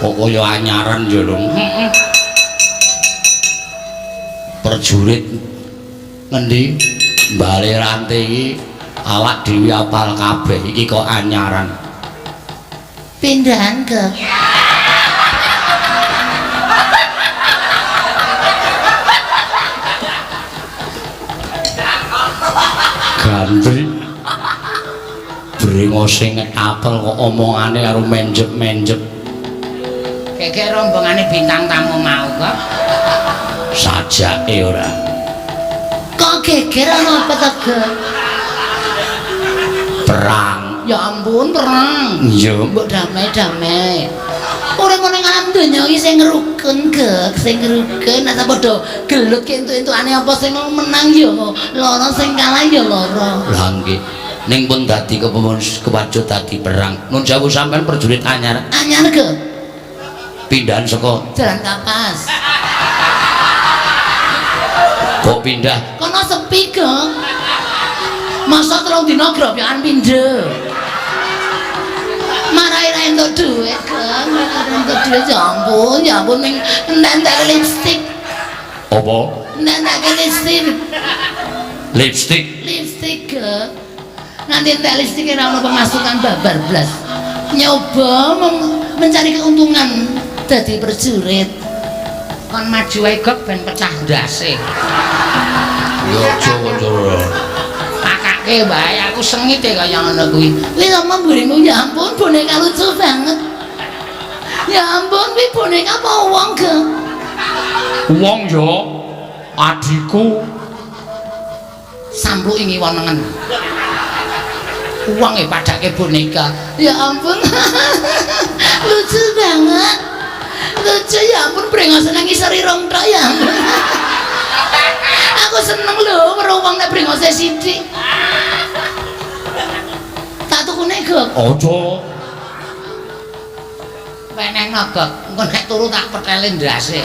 Kok kaya anyaran ya lho. Heeh. Prajurit ngendi bale rante iki awak dhewe apal kabeh iki kok anyaran. Pindahan ke. Gandri. Brengose ngetapel kok omongane karo menjep-menjep. Keke rombongane bintang tamu mau kok. Sajake ora. Kok geger ana apa to, Gek? Perang. Ya ampun, perang. Iya. Mbok damai-damai. Ora ngono ing alam donya iki sing rukun, Gek, sing rukun nek padha gelut ki entuk-entukane apa sing menang ya lara, sing kalah ya lara. Lah nggih. Ning pun dadi kewajo dadi perang. Nun sewu sampean prajurit anyar. Anyar, Gek. Pindahan saka Jalan Kapas. Kok pindah? Kono sepi, Gek. Masa 3 dina gropyokan pindho. Marai ra entuk dhuwit, Gek. Marai entuk dhuwit, ya ampun ning entek-entek lipstik. Apa? Entek-entek lipstik. Lipstik. Lipstik, Gek. Nganti entek lipstik ora ono pemasukan babar blas. Nyoba mencari keuntungan dadi prajurit. Kon maju wae Gok ben pecah ndase. Ya aja aja. Pakake wae aku sengit e kaya ngono kuwi. Kuwi sama mburimu, ya ampun boneka lucu banget. Ya ampun kuwi boneka apa wong, Gek? Wong ya adikku. Sampluki ngiwa nengen. Wong e padake boneka. Ya ampun. Lucu banget. Lucu ya ampun brengose nang ngisor irung tok ya ampun. Aku seneng lho weruh wong nek brengose sithik. Tak tukune, Gok. Aja. Wenehno, Gok. Engko nek turu tak petele ndase.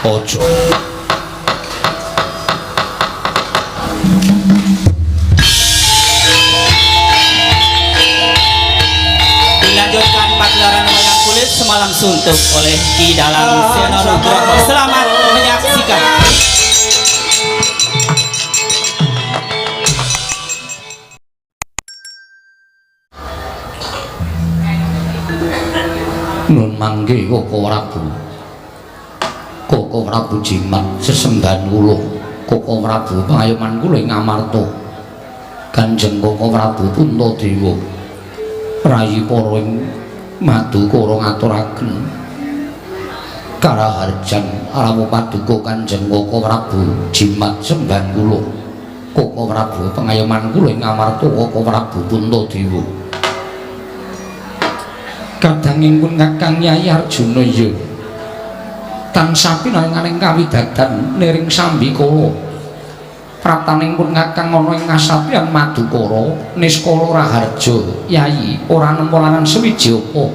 Aja. Dilanjutkan pagelaran wayang kulit semalam suntuk oleh Ki Dalang Seno Nugroho. Selamat menyaksikan. Nun mangke Koko Prabu. Koko Prabu jimat sesembahan kula. Koko Prabu pangayoman kula ing Amarta. Kanjeng Koko Prabu Puntadewa. Rayi para ing Madukara ngaturaken karaharjan rawuh paduka Kanjeng Koko Prabu jimat sembahan kula. Koko Prabu pangayoman kula ing Amarta Koko Prabu Puntadewa. Kadanging pun Kakang Yai Arjuna ya tansah pinanganing kawidadan niring sambikala. Praptaning pun Kakang ana ing kasatriyan Madukara niskala raharja Yai ora nempa laran sewiji apa.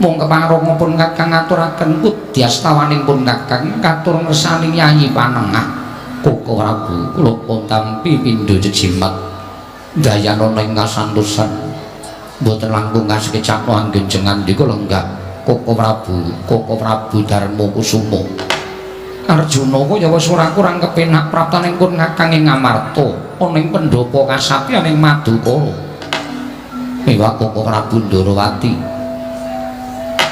Mung kepareng pun Kakang ngaturaken udyastawaning pun Kakang katur ngersaning Yai Panengah. Koko Prabu kula pun tampi pindho jejimat dayanana ing kasantosan. Mboten langkung kasekecakna anggen jengandika lenggah Koko Prabu, Koko Prabu Darma Kusuma. Arjuna kaya wis ora kurang kepenak praptaning pun Kakang ing Amarta ana ing pendhapa kasatriyan ing Madukara. Mewah Koko Prabu Ndorowati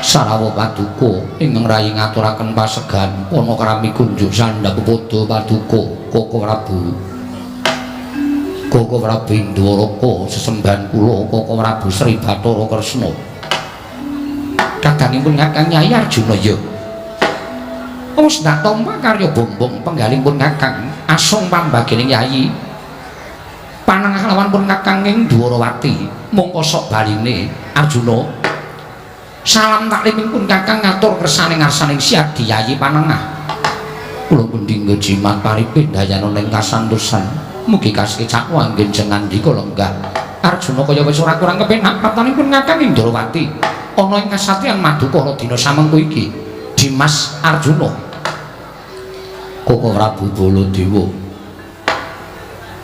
sarawuh paduka ingkang rayi ngaturaken pasegan panakrami kunjuk sandhap padha paduka Koko Prabu. Koko Prabu Indwaraka sesembahan kula Koko Prabu Sri Bathara Kresna. Kadangipun Kakang Yai Arjuna ya. Wis ndak tampa karya bombong penggalipun Kakang asung pambagening Yai. Panengah lawan pun Kakang ing Dwarawati mongko sok baline Arjuna. Salam takliming pun Kakang ngatur kersane ngarsaning siadi Yai Panengah. Kula pundi jimat paripin dayana ing kasantosan. Mugi kasekecakna anggen jengandika lenggah. Arjuna kaya wis ora kurang kepenak praptanipun Kakang ing Ndrawati ana ing kasatriyan Madukara dina samengko iki. Dimas Arjuna. Koko Prabu Baladewa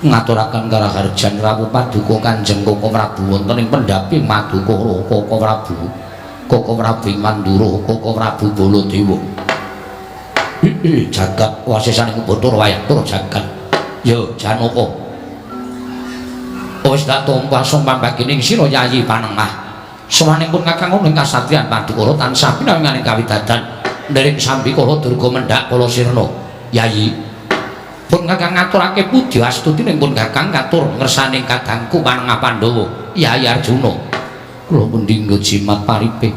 ngaturaken karaharjan rawuh paduka Kanjeng Koko Prabu wonten ing pendhapi Madukara Koko Prabu. Koko Prabu Mandura, Koko Prabu Baladewa. Jagat wasesaning Bathara wayang tur jagat. Yo Janaka. Wis tak tampa sumpambagining sira Yayi Panengah. Sowanipun Kakang ana ing kasatriyan Madukara tansah pinanganing kawidadan nering sambikala durga mendhak kala sirna. Yayi, pun Kakang ngaturake puji astuti ning pun Kakang katur ngersaning kadangku Panengah Pandhawa Yayi Arjuna. Kula pundi nggo jimat paripe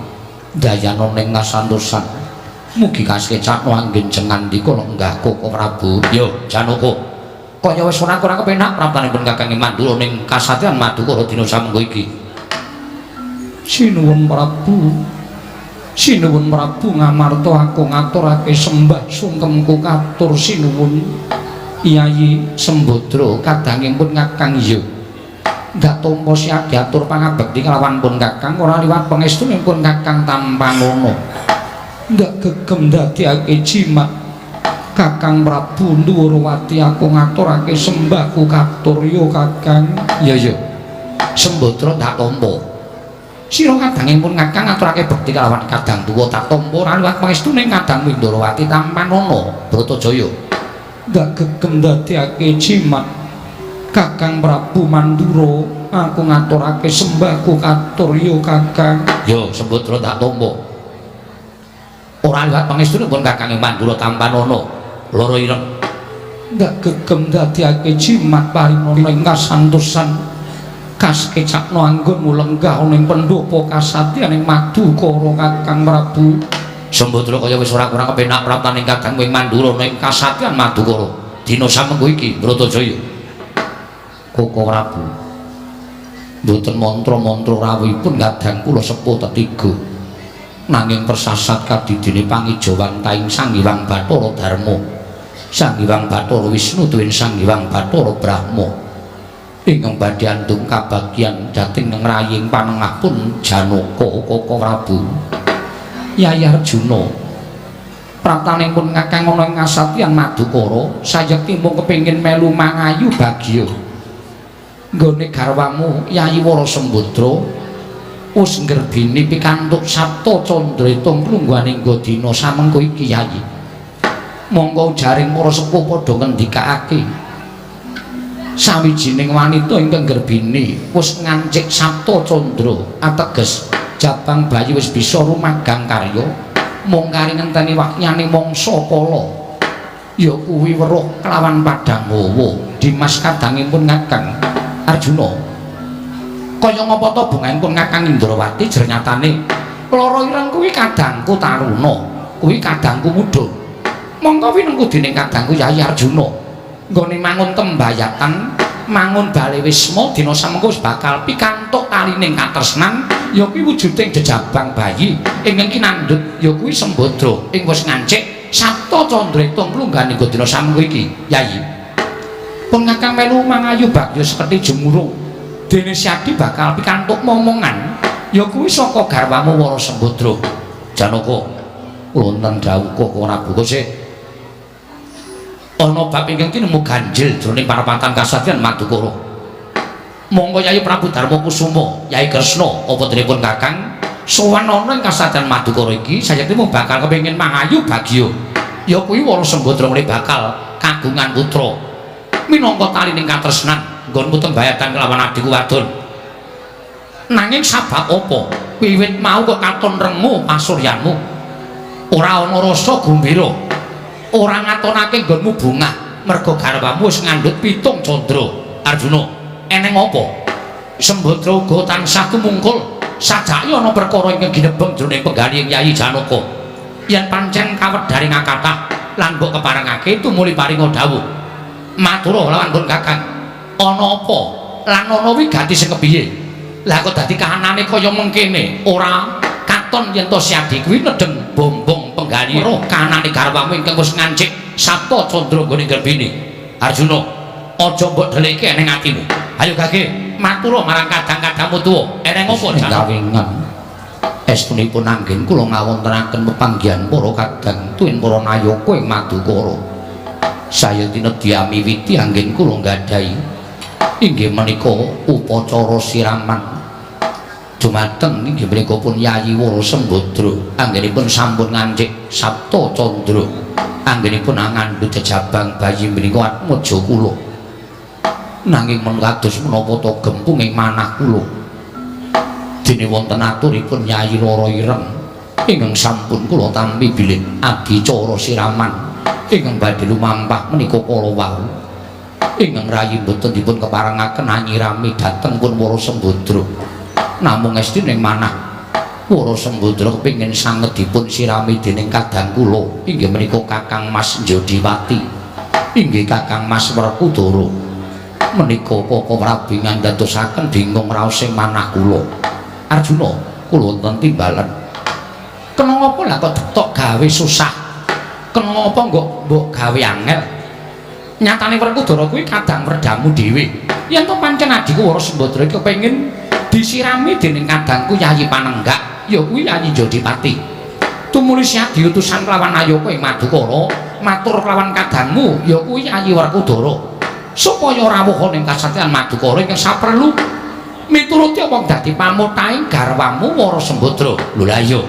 dayana ning kasantosan. Mugi kasekcakna anggen jengandika lenggah Koko Prabu. Yo Janaka. Kaya wis ora kurang kepenak praptanipun Kakang Mandura ning kasatriyan Madukara dina samengko iki. Sinuwun Prabu. Sinuwun Prabu ngamarta aku ngaturake sembah sungkemku katur sinuwun. Yayi Sembadra kadangipun Kakang iya. Ndak tampa siadi atur pangabekti kelawan pun Kakang ora liwat pangestunipun Kakang tampanana. Ndak gegem ndadekake jimat Kakang Prabu Ndhuwurawati aku ngaturake sembahku katur ya Kakang. Iya iya. Sembadra ndak tampa. Sira kadangipun Kakang ngaturake bekti kelawan kadang tuwa tak tampa ora liwat pangestune kadang Windarawati tampanana Bratajaya. Ndak gegem ndadekake jimat Kakang Prabu Mandura aku ngaturake sembahku katur ya Kakang. Yo Sembadra tak tampa. Ora liwat pangestunipun Kakang Mandura tampanana lara ireng. Ndak gegem ndadekake jimat parinana ing kasantosan kasekcakna anggonmu lenggah ana ing pendhapa kasatyan ing Madukara Kakang Prabu. Sembadra kaya wis ora kurang kepenak praptaning Kakang ing Mandura ing kasatyan Madukara dina samengko iki Bratajaya. Koko Prabu mboten mantra-mantra rawuhipun kadang kula sepuh tetiga nanging persasat kadidene pangijawantahing Sang Hyang Bathara Darma, Sang Hyang Bathara Wisnu tuwin Sang Hyang Bathara Brahma ingkang badhe andhung kabagyan dhateng ngraying panengah pun Janaka Koko Prabu. Yayi Arjuna praptanipun Kakang ana ing kasatyan Madukara sayekti mung kepengin melu mangayu bagya nggone garwamu Yayi Wara Sembadra wis nggerbini pikantuk Sapta Candra itung klungguhaning dina samengko iki Yayi. Mongko jaring para sepuh padha ngendikake sawijining wanita ingkang nggerbini wis ngancik Sapta Candra ateges jabang bayi wis bisa rumagang karya mung kari ngenteni wakyane mangsa kala ya kuwi weruh kelawan padang hawa. Dimas kadangipun Kakang Arjuna kaya ngapa ta bungahipun Kakang Indrawati jernyatane lara ireng kuwi kadangku taruna kuwi kadangku muda mongko winengku dening kadangku Yayi Arjuna nggone mangun tembayatan mangun bale wisma dina samengko wis bakal pikantuk talining katresnan ya kuwi wujuding jejabang bayi ingkang kinandhut ya kuwi Sembadra ing wis ngancik Sapta Candra itung plungganing dina samengko iki Yayi. Pun Kakang melu mangayu bagya seperti jemurung dene Syadi bakal pikantuk momongan ya kuwi saka garwamu Wara Sembadra. Janaka wonten dawuh Koko Prabu kose ana bab ingkang tinemu ganjil jroning parapatan kasatyan Madukara. Monggo Yayi Prabu Darma Kusuma, Yayi Kresna apa denipun Kakang sowan ana ing kasatyan Madukara iki sayekti mung bakal kepengin mangayu bagya ya kuwi Wara Sembadra ngene bakal kagungan putra minangka talining katresnan nggonmu tembayatan kelawan adhiku wadon. Nanging sabab apa wiwit mau kok katon rengu pasuryanmu ora ana rasa gumbira ora ngatonake nggonmu bungah merga garwamu wis ngandhut 7 candra. Arjuna eneng apa? Sembadra uga tansah tumungkul sajake ana perkara ingkang ginebeng jroning penggalihing Yayi Janaka yen pancen kawedharing akatah lan mbok keparengake tumuli paringa dawuh matura lawan pun Kakang ana apa lan ana wigati sing kepiye lah kok dadi kahanane kaya mengkene ora katon yen to Syadi kuwi nedeng bombong penggalih roh kahanane garwamu ingkang wis ngancik Sapta Candra nggone gerbini. Arjuna aja mbok dhelikke ning atimu ayo gage matura marang kadang-kadangmu tuwa eneng apa Janaka. Estunipun anggen kula ngawontenaken pepanggihan para kadang tuwin para nayaka ing Madukara. Sayekti nedya miwiti anggen kula nggadahi inggih menika upacara siraman Dumateng inggih menika pun Yayi Wara Sembadra anggenipun sampun ngancik Sapta Candra, anggenipun ngandhut jejabang bayi menika atmaja kula. Nanging men kados menapa ta gempung ing manah kula, dene wonten aturipun Yayi Rara Ireng ingkang sampun kula tampi bilih adicara siraman ingkang badhe lumampah menika kala wau ingkang rayi boten dipun keparengaken anyirami dhateng pun Wara Sembadra. Namung esti ning manah Wara Sembadra kepingin sanget dipun sirami dening kadang kula inggih menika Kakang Mas Jodiwati, inggih Kakang Mas Werkudara. Menika Koko Prabu ngandadosaken bingung raos ing manah kula. Arjuna, kula wonten timbalan. Kena ngapa lah kok tok gawe susah? Kena ngapa mbok gawe angel? Nyatane Werkudara kuwi kadang werdamu dhewe. Yen to pancen adhiku Wara Sembadra iki kepengin disirami dening kadangku Yayi Panenggak, ya kuwi Yayi Jodipati. Tumuli siadi utusan kelawan Ayaka ing Madukara, matur kelawan kadangmu ya kuwi Yayi Werkudara, supaya rawuh ning kasatriyan Madukara ingkang saperlu mituruti apa dadi pamutaing garwamu Wara Sembadra. Lho lah iya.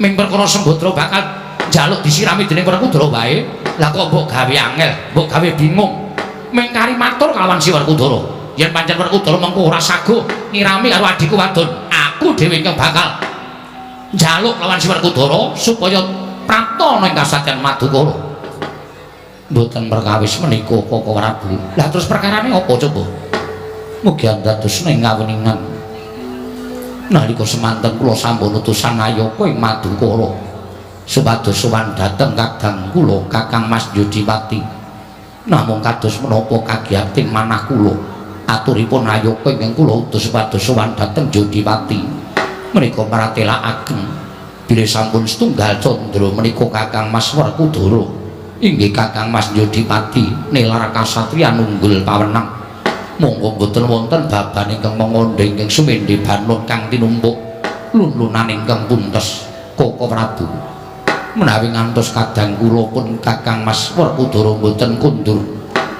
Ming perkara Sembadra bakal njaluk disirami dening Werkudara wae, lah kok mbok gawe angel, mbok gawe bingung. Ming kari matur kalawan si Werkudara. Yen pancen Werkudara mengko ora saguh nyirami karo adhiku wadon, aku dhewe ingkang bakal njaluk lawan si Werkudara supaya prapta ana ing kasatriyan Madukara. Mboten perkawis menika Koko Prabu. Lah terus perkarane apa coba? Mugi andados ing ngaweningan. Nalika semanten kula sampun utusan Ayaka ing Madukara supados sowan dhateng kadang kula Kakang Mas Jodipati. Namung kados menapa kagiyating manah kula, aturipun Ayaka ingkang kula utus supados sowan dhateng Jodipati menika maratelakaken bilih sampun setunggal candra menika Kakang Mas Werkudara inggih Kakang Mas Jodipati nilar kasatriyan unggul pawenang. Monggo boten wonten baban ingkang mangandha ingkang sumendhe banun kang tinumpuk lun-lunan ingkang puntes. Koko Prabu, menawi ngantos kadang kula pun Kakang Mas Werkudara mboten kundur,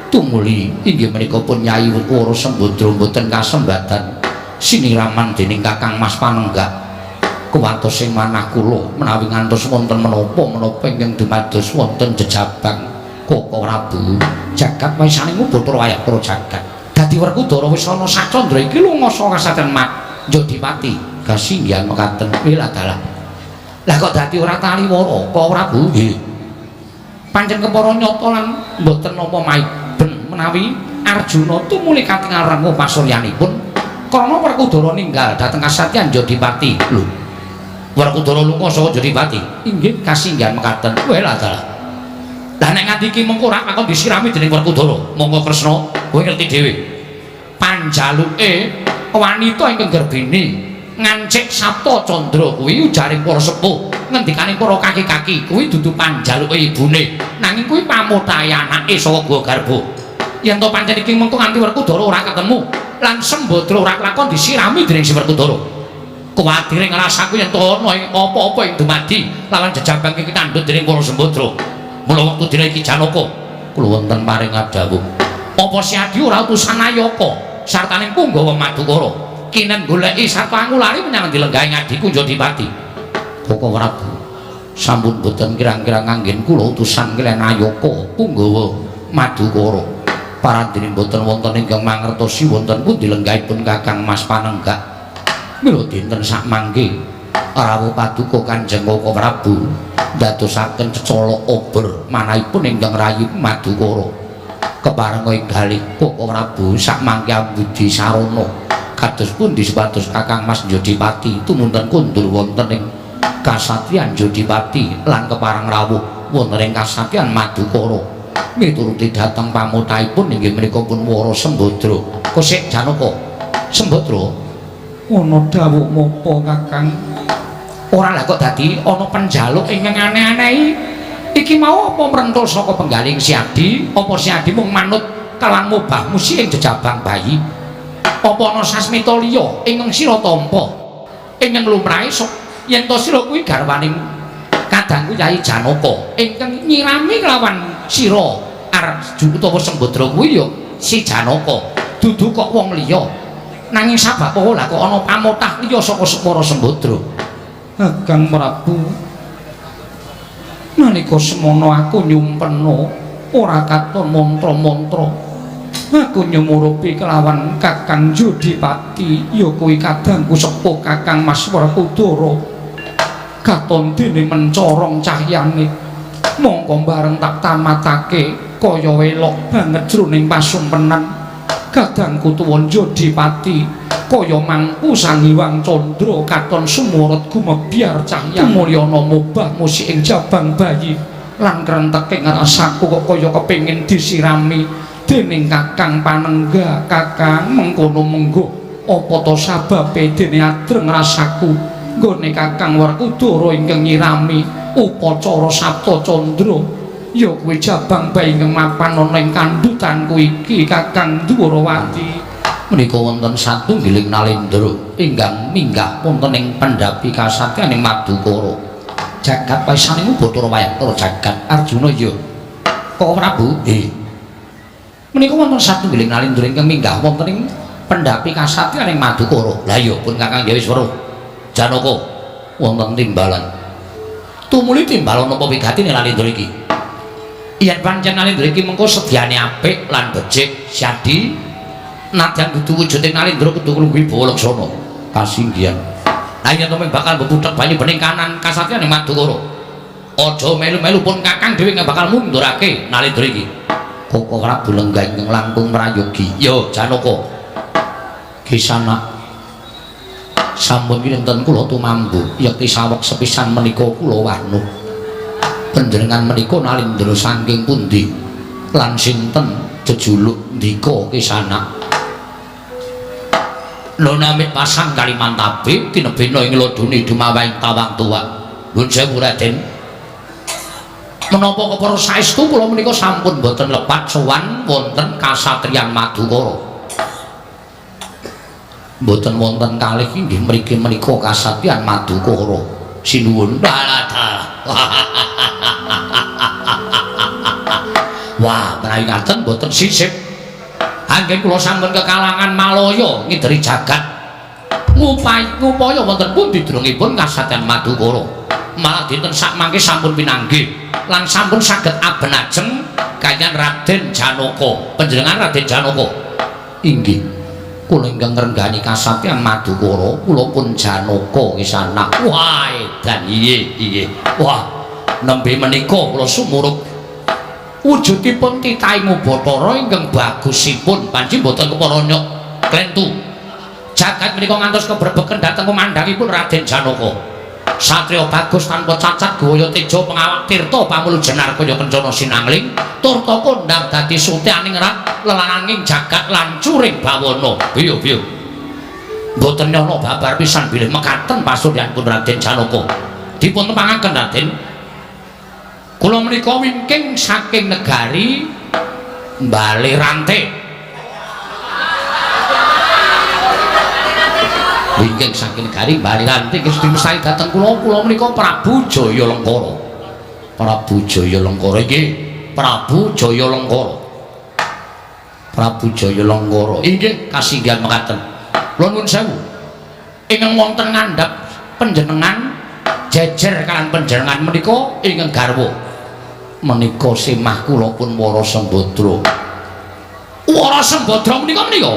tumuli inggih menika pun Yayi Wara Sembadra mboten kasembadan siniraman dening Kakang Mas Panenggak. Kuwatos ing manah kula menawi ngantos wonten menapa-menapa ingkang dumados wonten jejabang Koko Prabu, jagat waisaning Bathara wayah para jagat. Dadi Werkudara wis ana sacandra iki lunga saka kasatriyan Jodipati. Kasinggihan mekaten wiladalah. Lah kok dadi ora taliwara Koko Prabu? Nggih. Pancen kepara nyata lan mboten napa maiben menawi Arjuna tumuli katingal renguh pasuryanipun krana Werkudara ninggal dhateng kasatriyan Jodipati. Lho, Werkudara lunga saka Jodipati? Inggih, kasinggihan mekaten. Weladalah. Lah nek nganti iki mengko ora lakon disirami dening Werkudara. Monggo Kresna, kowe ngerti dhewe. Panjaluke wanita ingkang garbini ngancik Sapta Candra kuwi ujaring para sepuh, ngendikane para kaki-kaki kuwi dudu panjaluke ibune, nanging kuwi pamutahe anake saka gua garba. Yen to pancen iki mengko nganti Werkudara ora ketemu lan Sembadra ora kelakon disirami dening si Werkudara, kuwatire ngrasaku yen to ana ing apa-apa ing dumadi lawan jejabang iki kandhut dening para Sembadra. Mula wektu dina iki Janaka kula wonten paring dawuh, apa si Adi ora utusan Ayaka sartaning punggawa Madukara kinen goleki sarta angulari menyang dilenggahe adhiku Jodipati? Koko Prabu, sampun boten kirang-kirang anggen kula utusan kaliyan Ayaka punggawa Madukara. Parandene boten wonten ingkang mangertosi wonten pundi lenggahipun Kakang Mas Panenggak. Mila dinten sakmangke rawuh paduka Kanjeng Koko Prabu ndadosaken cecolok obor manahipun ingkang rayi Madukara. Keparenga ing galih Koko Prabu sakmangke ambudi sarana kados pundi supados Kakang Mas Jodipati tumunten kundur wonten ing kasatriyan Jodipati lan kepareng rawuh wonten ing kasatriyan Madukara mituruti dhateng pamutahipun inggih menika pun Wara Sembadra. Kosik Janaka. Sembadra, ana dawuh napa Kakang? Ora lah kok dadi ana penjaluk ingkang aneh-aneh iki mau apa mrentul saka penggaling si Adi? Apa si Adi mung manut kalawan mubah musi ing jejabang bayi? Apa ana sasmita liya ingkang sira tampa ingkang lumrahe sok yen to sira kuwi garwaning kadangku Yayi Janaka ingkang nyirami kelawan sira Arjuna utawa Sembadra kuwi ya si Janaka, dudu kok wong liya. Nanging sabab apa lah kok ana pamotah liya saka Wara Sembadra? Kakang Prabu, nalika semono aku nyumpena ora katon mantra-mantra. Aku nyumurupi kelawan Kakang Jodipati, ya kuwi kadangku sepuh Kakang Mas Werkudara. Katon dene mencorong cahyane. Mongko bareng tak tamatake kaya elok banget jroning pasumpenan. Kadangku tuwon Jodipati kaya mangku Sang Hyang Candra katon sumurut gumebyar cahya mulyana mobah musik ing jabang bayi lan krenteke ngrasaku kok kaya kepengin disirami dening Kakang Panengga. Kakang mengkono menggo apa to sababe dene adreng rasaku nggone Kakang Werkudara ingkang nyirami upacara Sapta Candra ya kuwi jabang bayi ingkang mapan ana ing kandhutanku iki Kakang Dwarawati. Menika wonten satunggiling nalendra ingkang minggah wonten ing pendhapi kasatyaning Madukara. Jagat paisaning Bathara wayang para jagat Arjuna ya. Kok Prabu? Nggih. Menika wonten satunggiling nalendra ingkang minggah wonten ing pendhapi kasatyaning Madukara. Lah iya pun Kakang ya wis weruh. Janaka wonten timbalan. Tumuli timbalan napa wigatine nalendra iki? Yen pancen nalendra iki mengko sedyane apik lan becik syadi nadyan dudu wujuding nalendra kudu klungguh wibawa laksana kasinggihan. Lah yen to bakal mbebuthet banyu bening kanan kasatriyan ing Madukara. Aja melu-melu pun Kakang dhewe bakal mundurake nalendra iki. Koko Prabu lenggah ingkang langkung prayogi. Yo Janaka. Kisana sampun kinten kula tumambu yekti saweg sepisan menika kula warnuh. Panjenengan menika nalendra saking pundi lan sinten jejuluk ndika Kisana? Lho namit pasang Kalimantabe tinebena ing lodone dumawahing tawang tuwa. Nuwun sewu Raden. Menapa kepara saestu kula menika sampun boten lepat sowan wonten kasatriyan Madukara. Mboten wonten kalih inggih mriki menika kasatriyan Madukara. Sinuwun. Dalah. Wah, menawi ngaten mboten sisip. Anggen kula sampun kekalangan Malaya ngideri jagat. Ngupaya wonten pundi drengipun kasatriyan Madukara. Malah dinten sakmangke sampun pinanggih lan sampun saged abenajeng kaliyan Raden Janaka. Panjenengan Raden Janaka. Inggih. Kula ingkang ngrenggani kasatriyan Madukara, kula pun Janaka Kisana. Wah, edan iye iye. Wah, nembe menika kula sumurup wujudipun titahing Bathara ingkang bagusipun panci mboten kepara nyok klentu. Jagat menika ngantos kebrebeken dhateng pemandhangipun Raden Janaka. Satria bagus tanpa cacat gaya teja pengawak tirta pamulu jenar kaya kencana sinangling turta kondang dadi sutyaning rat lelananging jagat lan curing bawana. Biyo biyo. Mboten nyana babar pisan bilih mekaten pasuryanipun Raden Janaka. Dipun tepangaken Raden. Kula menika wingking saking negari Bale Rante. Wingking saking negari Bale Rante nggih dimestani dhateng kula. Kula menika Prabu Jaya Lengkara. Prabu Jaya Lengkara iki Prabu Jaya Lengkara. Prabu Jaya Lengkara inggih kasinggihan mekaten. Kula nuwun sewu. Ingkang wonten ngandhap panjenengan jejer kalian panjenengan menika ingkang garwa menika semah kula pun Wara Sembadra. Wara Sembadra menika menika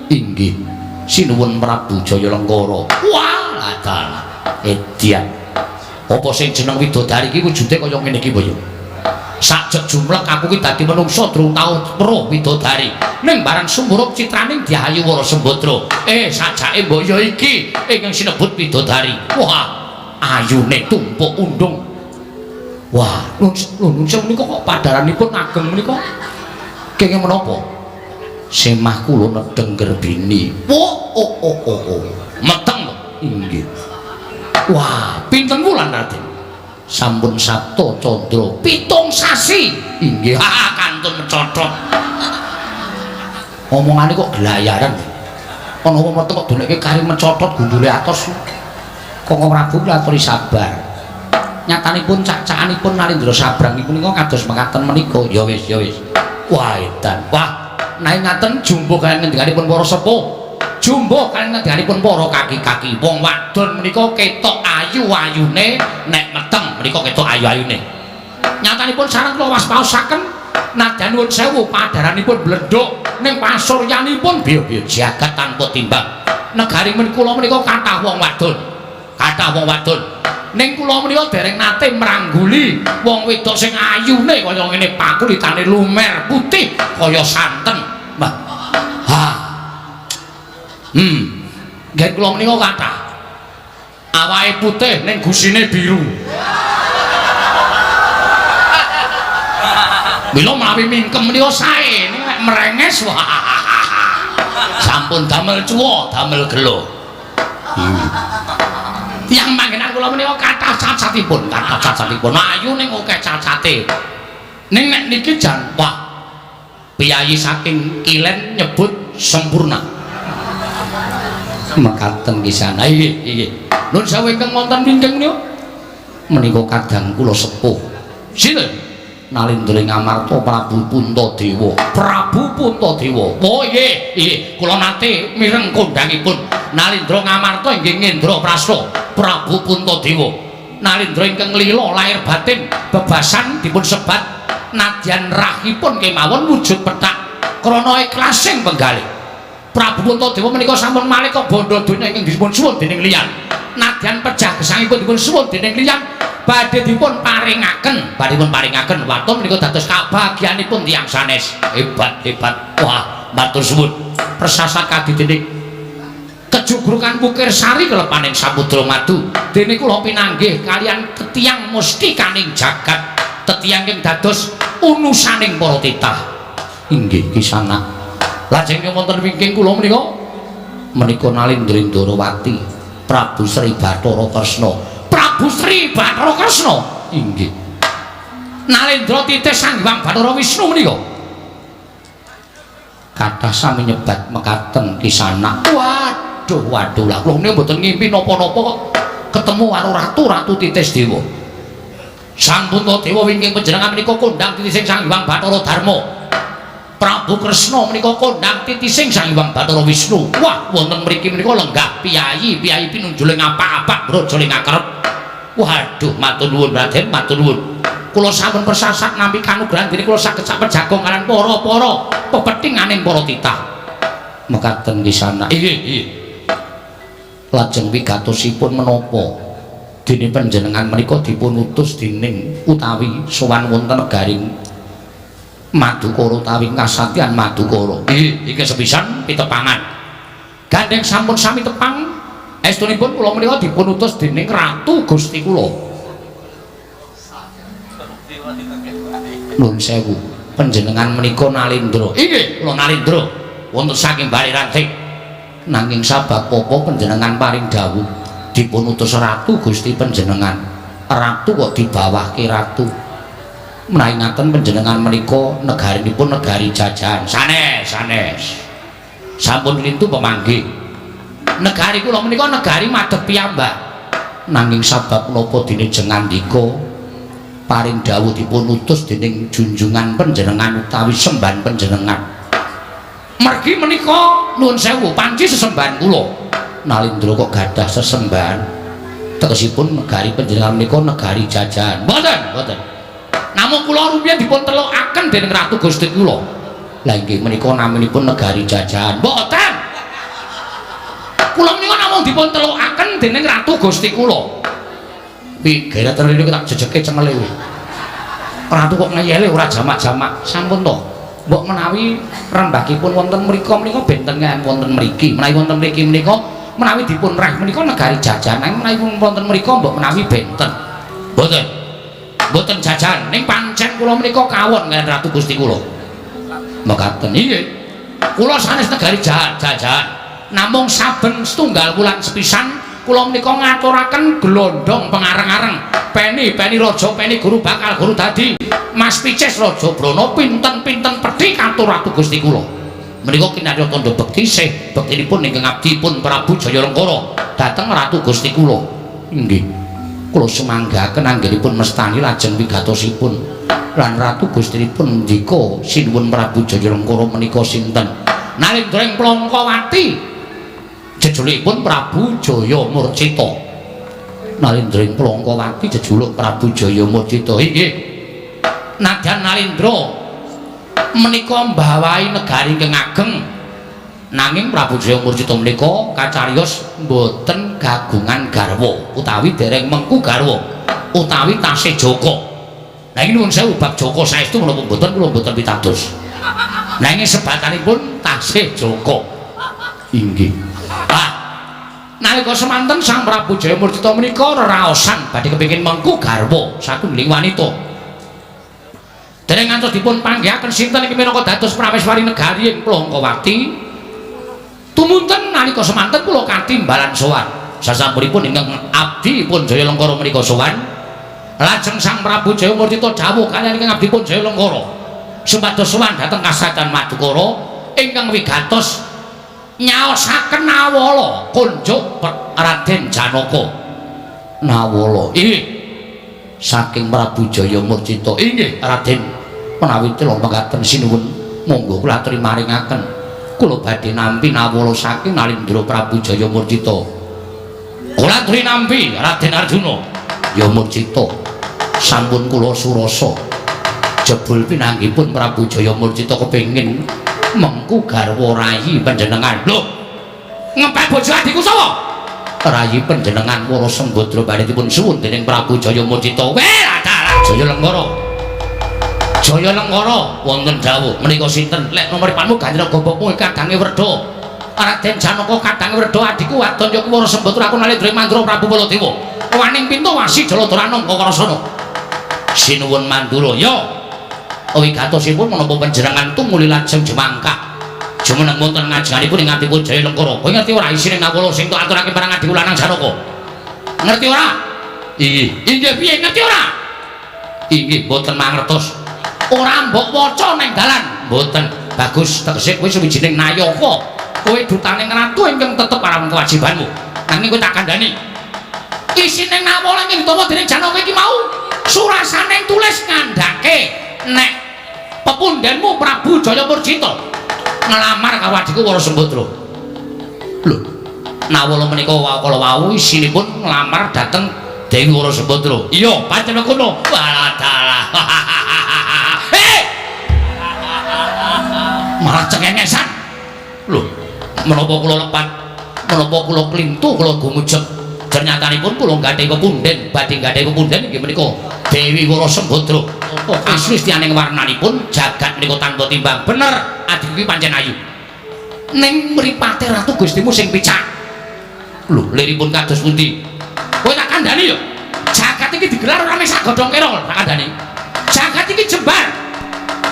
inggih sinuwun Prabu Jaya Lengkara. Wah, dalah edian. Apa sing jeneng widodari iki wujude kaya ngene iki ya? Sajek jumlek aku ki dadi menungsa durung tau weruh widodari. Ning barang sumurup citraning Dyahayu Wara Sembadra. Sajake mbok ya iki ingkang sinebut widodari. Wah, ayune tumpuk undung. Wah, nuwun sewu menika kok padaranipun ageng menika kenging menapa? Semah kula nedheng gerbini. Oh oh oh oh oh. Meteng to? Inggih. Wah, pinten wulan Raden? Sampun Sapta Candra 7 sasi. Inggih. Ha, kantun mecothot. Omongane kok gelayaran. Ana wong meteng kok dolekke kari mecothot gundule atos. Koko Prabu kula aturi sabar. Nyatanipun cak-cakanipun Narendra Sabrang punika kados mekaten menika. Ya wis, ya wis. Wah, edan. Wah, nek ngaten jumbo kaliyan ngendikanipun para sepuh. Jumbuh kaliyan ngendikanipun para kaki-kaki. Wong wadon menika ketok ayu-ayune nek meteng menika ketok ayu-ayune. Nyatanipun sareng kula waspaosaken nadyan nuwun sewu padaranipun bledhok ning pasuryanipun biya-biya jagat tanpa timbang. Negari kula menika kathah wong wadon. Kathah wong wadon. Ning kula menika dereng nate mrangguli wong wedok sing ayune kaya ngene, pakulitane lumer putih kaya santen. Mbah. Ha. Nggih kula menika kathah. Awake putih ning gusine biru. Mila menawi mingkem menika sae, ning nek merenges wah. Sampun damel cuwa, damel gelo. Tiyang panggenan kula menika kathah cacatipun, kathah cacatipun. Ayu ning akeh cacate. Ning nek niki jan wah. Piyayi saking kilen nyebut sempurna. Mekaten kisana. Inggih, inggih. Nun sewu ingkang wonten wingking menika. Menika kadang kula sepuh. Sinten? Nalindra ing Amarta Prabu Puntadewa. Prabu Puntadewa. Oh nggih, nggih. Kula nate mireng kondhangipun Nalindra Ngamarta inggih Ngendra Prasta Prabu Puntadewa. Nalindra ingkang lila lahir batin bebasan dipun sebat nadyan rahipun kemawon wujud pethak krana ikhlasing penggalih. Prabu Puntadewa menika sampun maleka bandha donya ingkang dipun suwun dening liyan. Nadyan pejah gesangipun dipun suwun dening liyan badhe dipun paringaken, badhe dipun paringaken waton menika dados kabagyanipun tiyang sanes. Hebat, hebat. Wah, matur suwun. Persasat kadidening kejugrukan Wukir Sari kelepaning Samudra Madu. Dene kula pinanggih kaliyan tetiang mustikaning jagat, tetiang ingkang dados unusaning para titah. Inggih kisana. Lajeng wonten wingking kula menika menika Nalindra Ndrawati Prabu Sri Bathara Kresna. Prabu Sri Bathara Kresna. Inggih. Nalendra titih Sang Hyang Bathara Wisnu menika. Kathah sami nyebat mekaten kisana. Waduh, waduh lah kula niku mboten ngimpi napa-napa kok ketemu karo ratu-ratu titis dewa. Sang Puntadewa wingking panjenengan menika kondhang titising Sang Hyang Bathara Darma. Prabu Kresna menika kondhang titising Sang Hyang Bathara Wisnu. Wah, wonten mriki menika lenggah piyayi, piyayi pinunjuling apak-apak braja ing akrep. Waduh, matur nuwun Raden, matur nuwun. Kula sampun persasat nampi kanugrahan dene kula saged sapejagong kaliyan para-para pepetinganing para titah. Mekaten kisana. Inggih, inggih. Lajeng wigatosipun menapa dene panjenengan menika dipun utus dening utawi sowan wonten negaring Madukara utawi kasatyan Madukara. Inggih, iki sepisan pitepangan. Gandeng sampun sami tepang, estunipun kula menika dipun utus dening Ratu Gusti kula. Nuwun sewu, panjenengan menika Nalindra. Inggih, kula Nalindra wonten saking Bale Ranting. Nanging sabab apa panjenengan paring dawuh dipun utus Ratu Gusti panjenengan? Ratu kok dibawahke ratu? Menawi ngaten panjenengan menika negarinipun negari jajahan. Sanes, sanes. Sampun lintu pemanggih. Negari kula menika negari madhep piyambak. Nanging sabab napa dene jengandika paring dawuh dipun utus dening junjungan panjenengan utawi sembahan panjenengan. Mergi menika nuwun sewu panci sesembahan kula. Nalindra kok gadah sesembahan. Tegesipun negari panjenengan menika negari jajahan. Mboten, mboten. Namung kula rumiyin dipun telukaken dening Ratu Gusti kula. Lah inggih menika naminipun negari jajahan. Mboten. Kula menika namung dipun telukaken dening Ratu Gusti kula. Pi geret rene tak jejeke cengele kuwi. Ratu kok ngeyele ora jamak-jamak. Sampun to. Mbok menawi rembagipun wonten mriku menika benten kaliyan wonten mriki. Menawi wonten mriki menika menawi dipun reh menika negari jajahan. Nanging menawi wonten mriku mbok menawi benten. Mboten. Mboten jajan, ning pancen kula menika kawon kaliyan Ratu Gusti kula. Mekaten inggih. Kula sanes negari jajahan. Namung saben setunggal wulan sepisan kula menika ngaturaken glondong pengareng-areng. Peni, peni raja, peni guru bakal guru dadi Mas Picis Raja Brana pinten-pinten pedhi katur Ratu Gusti kula. Menika kinarya tandha bekti sih bektinipun ingkang abdi pun Prabu Jayalengkara dhateng Ratu Gusti kula. Inggih. Kula sumanggaken anggenipun mestani lajeng wigatosipun lan Ratu Gustinipun ndika sinuwun Prabu Jayalengkara menika sinten? Nalindra ing Plangkawati. Jejulukipun Prabu Jaya Murcita. Nalindra ing Plangkawati jejuluk Prabu Jaya Murcita. Inggih. Nadyan Nalindra menika mbawahi negari ingkang ageng. Nanging Prabu Jaya Murcita menika kacariyos mboten kagungan garwa utawi dereng mengku garwa utawi tasih jaka. Nah iki nuwun sewu bab jaka saestu menapa mboten kula mboten pitados. Nanging sebatanipun tasih jaka. Inggih. Ah, nalika semanten Sang Prabu Jaya Murcita menika reraosan badhe kepengin mengku garwa satunggiling wanita. Dereng ngantos dipun panggihaken sinten iki minangka dados prameswari negari ing Plangkawati. Tumunten nalika semanten kula katimbalan sowan. Sasampunipun ingkang abdi pun Jaya Lengkara menika sowan. Lajeng Sang Prabu Jaya Murcita dawuh kaliyan ingkang abdi pun Jaya Lengkara supados sowan dhateng Kasrajan Madukara ingkang wigatos nyaosaken nawala kunjuk Raden Janaka. Nawala inggih saking Prabu Jaya Murcita. Inggih Raden, menawi kula mekaten sinuwun monggo kula aturi maringaken kula badhe nampi nawala saking Nalindra Prabu Jaya Murcita. Kula aturi nampi Raden Arjuna. Ya Murcita, sampun kula surasa jebul pinanggipun Prabu Jaya Murcita kepengin mengku garwa rayi panjenengan. Lho, ngepek bojo adikku sapa? Rayi panjenengan Wara Sembadra badhe dipun suwun dening Prabu Jaya Murcita. Weh, dalah Jaya Lengkara. Jaya Lengkara wonten dawuh menika sinten? Lek nomoripatmu Gandra gobokmu kadange Werda. Raden Janaka kadange Werda adikku wadon ya Wara Sembadra aku Nalindra Mandura Prabu Baladewa. Waning pintu wasi Jaladara Nangka Karasana. Sinuwun Mandura. Ya. Wigatosipun menapa panjenengan tumuli lajeng jemangkah jumeneng wonten ngajenganipun ing adipun Jaya Lengkara. Kowe ngerti ora isine nawala sing tok aturake marang adikku lanang Janaka? Ngerti ora? Inggih. Inggih piye ngerti ora? Inggih mboten mangertos. Ora mbok waca ning dalan. Mboten. Bagus tegese kowe suwijining nayaka. Kowe dutaning ratu ingkang tetep marang kewajibanmu. Nanging kowe tak kandhani. Isine nawala ingkang ditampa dening Janaka iki mau surasane tulis ngandhake nek pepundhenmu Prabu Jaya Murcita nglamar karo adikku Wara Sembadra. Lho, nawala menika kala wau isinipun nglamar dhateng Dewi Wara Sembadra. Iya, pancen kono. Walah dalah. Hei! Malah cengengesan. Lho, menapa kula lepat? Menapa kula klintu kula gumujeg? Ternyatanipun kula gandheng pepunden, badhe gandheng pepunden inggih menika Dewi Wara Sembadra. Aslistianing warnanipun jagat menika tanpa timbang. Bener, adikku iki pancen ayu. Ning mripate ratu Gustimu sing picak. Lho, liripun kados pundi? Kowe tak kandhani yo. Jagat iki digelar ora mung sak godhong kera, tak kandhani. Jagat iki jembar.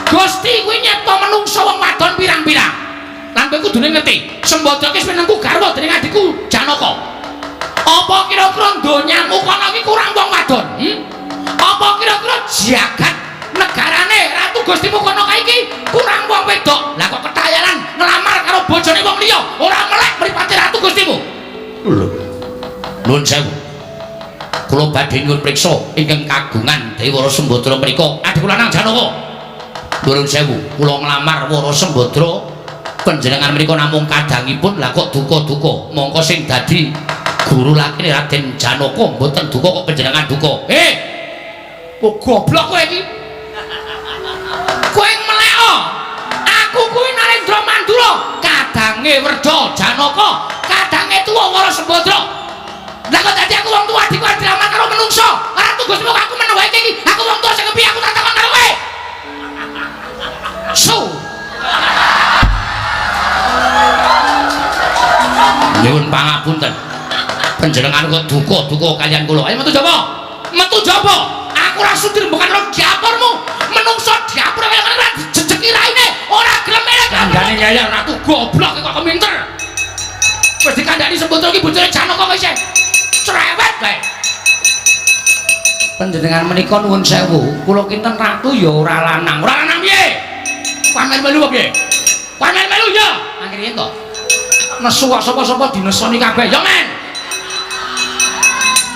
Gusti kuwi nyipta menungsa wong wadon pirang-pirang. Lan kowe kudune ngerti, Sembadra ki wis menengku garwa dening adikku Janaka. Apa kira-kira donyamu kono iki kurang wong wadon? Apa kira-kira jagat negarane Ratu Gustimu kono kae iki kurang wong wedok? Lah kok ketayalan nglamar karo bojone wong liya, ora melek mripate Ratu Gustimu. Lho. Nuwun sewu. Kula badhe nyuwun priksa ingkang kagungan Dewi Wara Sembadra menika adikku lanang Janaka. Nuwun sewu, kula nglamar Wara Sembadra panjenengan menika namung kadangipun lah kok duka-duka. Mongko sing dadi guru lakine Raden Janaka mboten duka kok panjenengan duka. Kok goblok kowe iki? Kowe melek. Aku kuwi Narendra Mandura, kadange Werda Janaka, kadange tuwa Wara Sembadra. Lah kok dadi aku wong tuwa adikku dilamar karo menungso. Ora tunggu semoga aku meneng wae iki. Aku wong tuwa sing kepiye aku tak takon karo kowe. Su. Nyuwun pangapunten. Panjenengan kok duka-duka kaliyan kula. Ayo metu jaba. Metu jaba. Aku ora sudi rembugan karo dapurmu. Menungso dapur kaya ngene ora dijejeki raine, ora gelem elek. Kandhane ngeyel ratu goblok kok keminter. Wis dikandhani Sembadra iki bojone Janaka kok isih cerewet bae. Panjenengan menika nuwun sewu, kula kinten ratu ya ora lanang. Ora lanang piye? Kowe melu piye? Kowe melu ya? Mangkene yen to. Nesu kok sapa-sapa dinesoni kabeh. Ya men.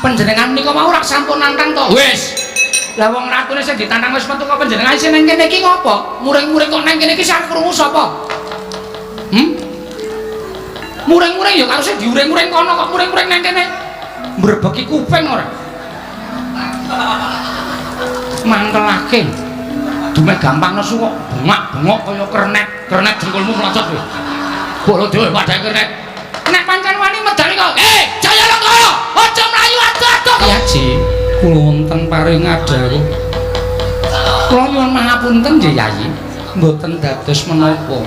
Panjenengan menika mau ora sampun nantang to? Wis. Lah wong ratune sing ditantang wis metu kok panjenengan isih nang kene iki ngopo? Muring-muring kok nang kene iki sak krungu sapa? Muring-muring ya karo sing diuring-uring kono kok muring-muring nang kene. Mbrebeki kuping ora. Mangkelake. Dumeh gampang nesu kok bengak-bengok kaya kernet, kernet dengkulmu mlocot kowe. Baladewa padhae kernet. Nek pancen wani medali kok. Jaya Lengkara, aja mlayu ado-ado. Yaji, kula wonten paring adhawuh. Kula nyuwun pangapunten nggih Yayi, mboten dados menapa.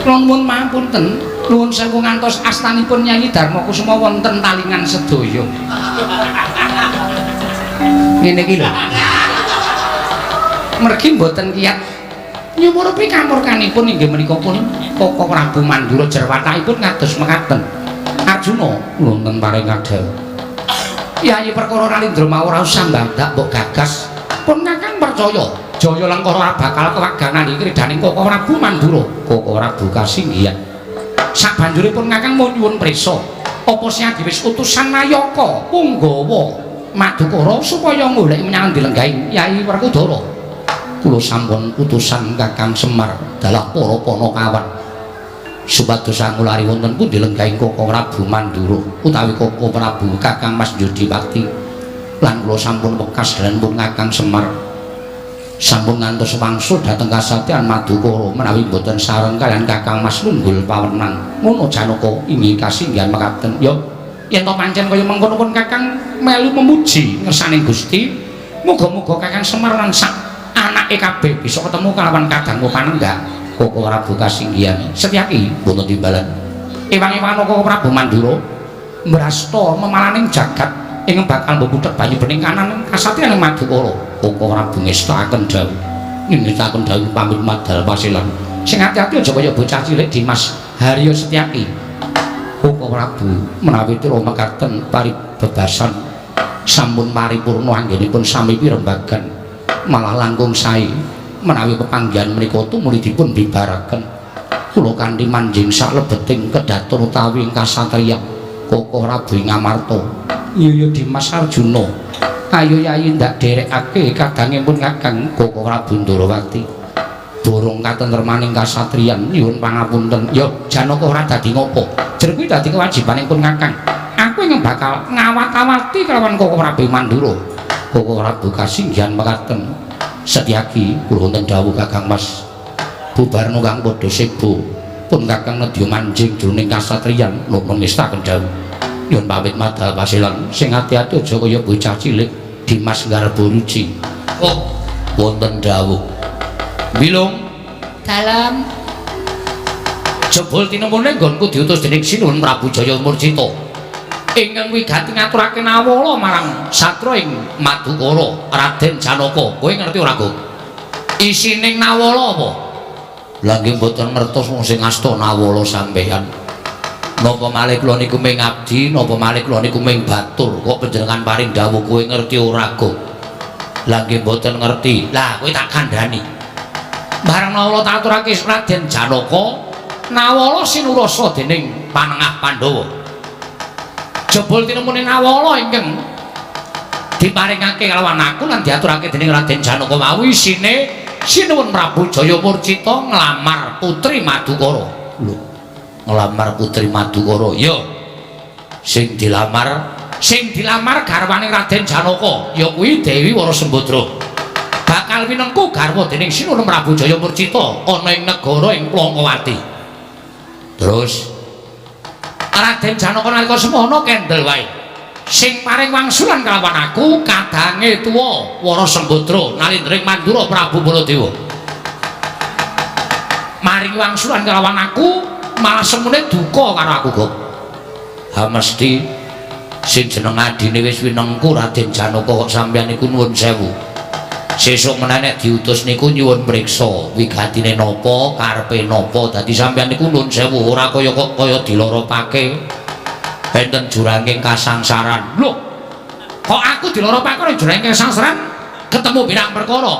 Kula nyuwun pangapunten, nuwun sewu ngantos astanipun Yayi Darma Kusuma wonten talingan sedaya. Ngene iki lho. Mergi mboten kiyat nyumurupi kamurkanipun inggih menika pun Koko Prabu Mandura jerwatakipun kados mekaten. Arjuna wonten paring adhawuh. Yayi perkara Ralindra mau ora usah mbandak mbok gagas. Pun Kakang percaya Jaya Lengkara ora bakal kewaganan iki kridaning Koko Prabu Mandura. Koko Prabu kasinggihan. Sabanjure pun Kakang mau nyuwun prisa. Apa sing wis utusan Nayaka Punggawa Madukara supaya golek menyang dilenggahi Yayi Werkudara. Kula sampun utusan Kakang Semar dalah para panakawan supados angulari wonten pundi lenggahi Koko Prabu Mandura utawi Koko Prabu Kakang Mas Jodipati lan kula sampun wekas pun Kakang Semar sampun ngantos wangsul dhateng kasatriyan Madukara menawi mboten sareng kaliyan Kakang Mas Lunggul pawenang. Ngono Janaka inggih kasinggihan mekaten. Ya yen to pancen kaya mengkono pun Kakang melu memuji ngersaning Gusti. Muga-muga Kakang Semar lan sak anake kabeh bisa ketemu kalawan kadangku panenggak Koko Prabu kasinggihan. Setyaki wonten timbalan ewang-ewan Koko Prabu Mandura mbrasta memalaning jagat ing bakal mbubudhek banyu bening kanan kasatriyan Madukara. Koko Prabu ngestakaken dawuh, ngestakaken dawuh pamit madal pasilan. Sing ati-ati aja kaya bocah cilik Dimas Haryo Setyaki. Koko Prabu menawi tira mekaten paribebasan sampun paripurna anggenipun sami pirembagan malah langkung sae menawi pepanggihan menika tumuli dipun bibaraken. Kula kanthi manjing saklebeting kedaton utawi ing kasatriyan Koko Prabu ing Amarta. Iya Dimas Arjuna, ayo Yayi ndak derekake kadange pun Kakang Koko Prabu Ndorowati. Durung katentremaning kasatriyan nyuwun pangapunten. Ya Janaka ora dadi ngopo. Jer kuwi dadi kewajibane pun Kakang. Aku ingkang bakal ngawat-awati kelawan Koko Prabu Mandura. Koko Prabu kasinggihan mekaten. Setyaki kula wonten dawuh Kakang Mas. Bubarno kang padha sebo. Pun Kakang nedya manjing jroning kasatriyan napa ngestaken dawuh. Nyuwun pamit madal pasilan. Sing ati-ati aja kaya bocah cilik Dimas Garboruci. Oh, wonten dawuh. Bilung dalem jebul tinemune nggonku diutus dening Sinuhun Prabu Jaya Murcita. Ingkang wigati ngaturake nawala marang satra ing Madukara Raden Janaka. Kowe ngerti ora, Gong? Isining nawala apa? Lah nggih mboten ngertos wong sing asta nawala sampeyan. Napa malih kula niku ming abdi, napa malih kula niku ming batur? Kok panjenengan paring dawuh kowe ngerti ora, Gong? Lah nggih mboten ngerti. Lah kowe tak kandhani. Barang nawala tak aturake Raden Janaka, nawala sinurasa dening panengah Pandhawa. Jebul tinemune nawala ingkang diparingake kalawan aku lan diaturake dening Raden Janaka mau isine Sinuwun Prabu Jaya Murcita nglamar putri Madukara. Lho, nglamar putri Madukara. Ya. Sing dilamar garwane Raden Janaka ya kuwi Dewi Warasembadra. Bakal winengku garwa dening Sinuwun Prabu Jaya Murcita ana ing negara ing Plongkowati. Terus Raden Janaka nalika semono kendel wae. Sing paring wangsulan kalawan aku kadange tuwa Warasembadra nalindring Mandura Prabu Baladewa. Maring wangsulan kalawan aku malah semune duka karo aku, Gop. Ha mesti sing jeneng adine wis winengku Raden Janaka kok sampeyan niku nuwun sewu. Sesuk menawi nek diutus niku nyuwun mriksa wigatine napa, karepe napa. Dadi sampeyan niku nuwun sewu ora kaya kok kaya diloropake. Enten juranging kasangsaran. Lho, kok aku diloropake ora juranging kasangsaran? Ketemu pirang perkara.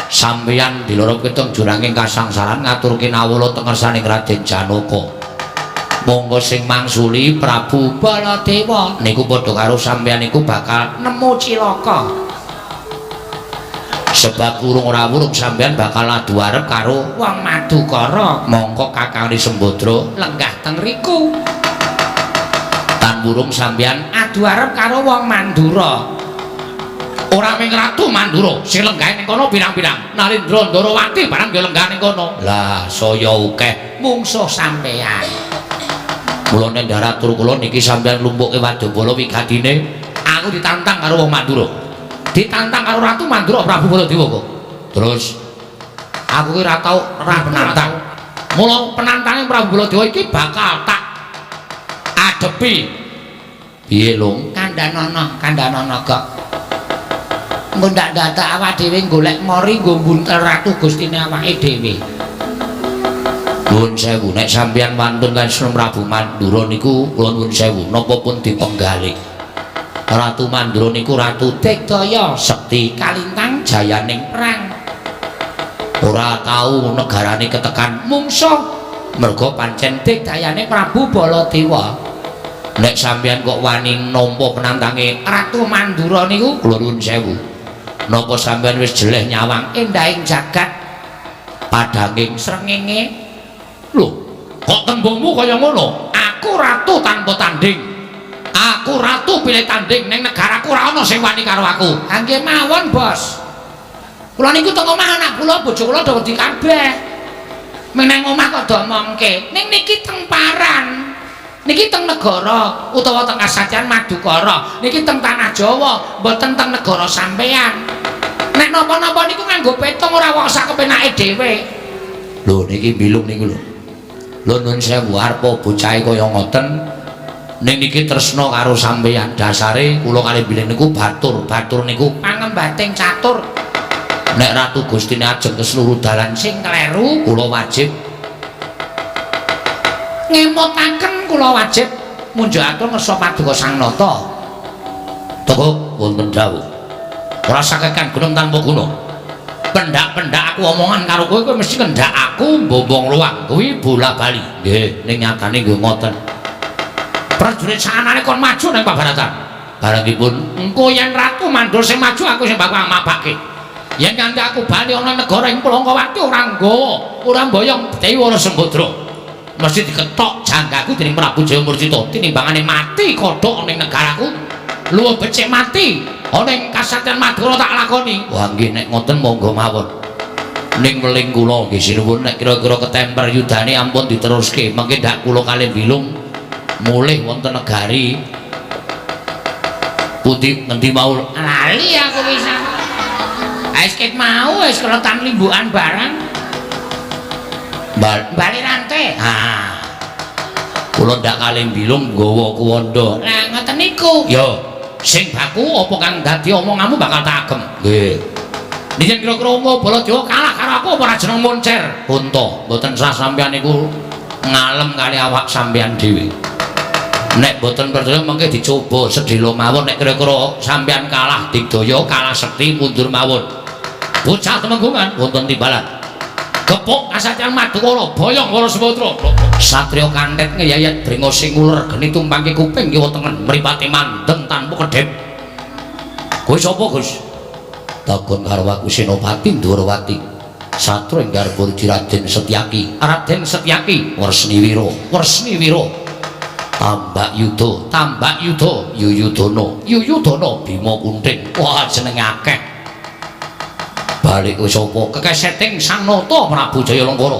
Sampeyan diloropake teng juranging kasangsaran ngaturke nawala teng ngersaning Raden Janaka. Monggo sing mangsuli Prabu Baladewa niku padha karo sampeyan niku bakal nemu cilaka. Sebab urung ora wurung sampeyan bakal adu arep karo wong Madukara. Mongko Kakang Sembadra lenggah teng riku. Tan wurung sampeyan adu arep karo wong Mandura. Ora mung Ratu Mandura sing lenggahe ning kono pirang-pirang. Narendra Ndarawati barang ya lenggah ning kono. Lah saya akeh mungsuh sampeyan. Kula ning daratur kula niki sampeyan lumpuke wadabala wigatine aku ditantang karo wong Mandura. Ditantang karo Ratu Mandura Prabu Baladewa kok. Terus aku ki ora tau ora penantang. Mula penantange Prabu Baladewa iki bakal tak adepi. Piye, Lung? Kandhanono, kandhanono kok. Engko ndak dadak awak dhewe golek mori nggo mbuntel Ratu Gustine awake dhewe. Nuwun sewu, nek sampeyan wantun kan Prabu Mandura niku kula nuwun sewu, napa pun dipenggalih. Ratu Mandura niku ratu digdaya sekti kalintang jayaning perang. Ora tau negarane ketekan mungsuh merga pancen digdayane Prabu Baladewa. Nek sampeyan kok wani nampa penantange Ratu Mandura niku kula nuwun sewu. Napa sampeyan wis jeleh nyawang endahing jagat padhanging srengenge? Lho, kok tembungmu kaya ngono? Aku ratu tanpa tanding. Aku ratu pilih tanding ning negaraku ora ana sing wani karo aku. Ha nggih mawon, Bos. Kula niku teng omah anak kula, bojo kula do wedi kabeh. Meng nang omah kok do omongke. Ning niki teng paran. Niki teng negara utawa teng Kasatyan Madukara. Niki teng tanah Jawa, mboten teng negara sampeyan. Nek napa-napa niku nganggo petung ora kok sak kepenake dhewe. Lho niki bilung niku lho. Lho nuwun sewu arepa bocahe kaya ngoten. Ning niki tresna karo sampeyan. Dasare kula kalih bilih niku batur. Batur niku pangembating catur. Nek Ratu Gustine ajeng ke seluruh dalan sing kleru, kula wajib ngemutaken, kula wajib munjuk atur ngersa paduka Sang Nata. Toko wonten dawuh. Ora sakekan gunung tanpa guna. Pendak-pendak aku omongan karo kowe, kowe mesti kendhak aku mbombong luang kuwi bola-bali. Nggih, ning nyatane nggih ngoten. Prajurit saanane kon maju nang pabaratan. Barangipun engko yen Ratu Mandura sing maju aku sing bakal mapake. Yen nganti aku bali ana negara ing Plangkawati ora nggawa, ora mboyong Dewi Wara Sembadra. Mesti diketok janggaku dening Prabu Jayamurcita tinimbangane mati kodhok ning negaraku. Luwih becik mati ana ing Kasatyan Madura tak lakoni. Wah nggih nek ngoten monggo mawon. Ning weling kula nggih sinuwun nek kira-kira ketemper yudane ampun diteruske. Mangke ndak kula kalih bilung mulih wonten negari pundi ngendi mau lali aku pisan. Wis ket mau wis keletan limbukan barang. Bali rantai. Ah. Kula ndak kalih bilung nggawa kuwanda. Lah ngoten niku. Ya, sing baku apa kang dadi omonganmu bakal tak agem. Nggih. Yen kira-kira umum Baladewa kalah karo aku apa ora jeneng moncer? Unta, mboten sah sampeyan niku ngalem kali awak sampeyan dhewe. Nek mboten percaya mengke dicoba sedhela mawon nek kira-kira sampeyan kalah digdaya, kalah sekti mundur mawon. Bocah temenggungan wonten timbalan. Gepuk Kasatyan Madukara, boyong Wara Sembadra. Satriya kantet ngeyayat brengos sing uler geni tumpangke kuping kiwa tengen, mripate mandeng tanpa kedhep. Kowe sapa, Gus? Takon karo aku Senopati Ndorowati. Satria ing garba Raden Setyaki. Raden Setyaki, Wresni Wira, Wresni Wira. Tambak Yuda, Tambak Yuda, Yuyudana, Yuyudana Bima Kunting. Wah, jenenge akeh. Balik kowe sapa? Kekeseting Sang Nata Prabu Jayalengkara.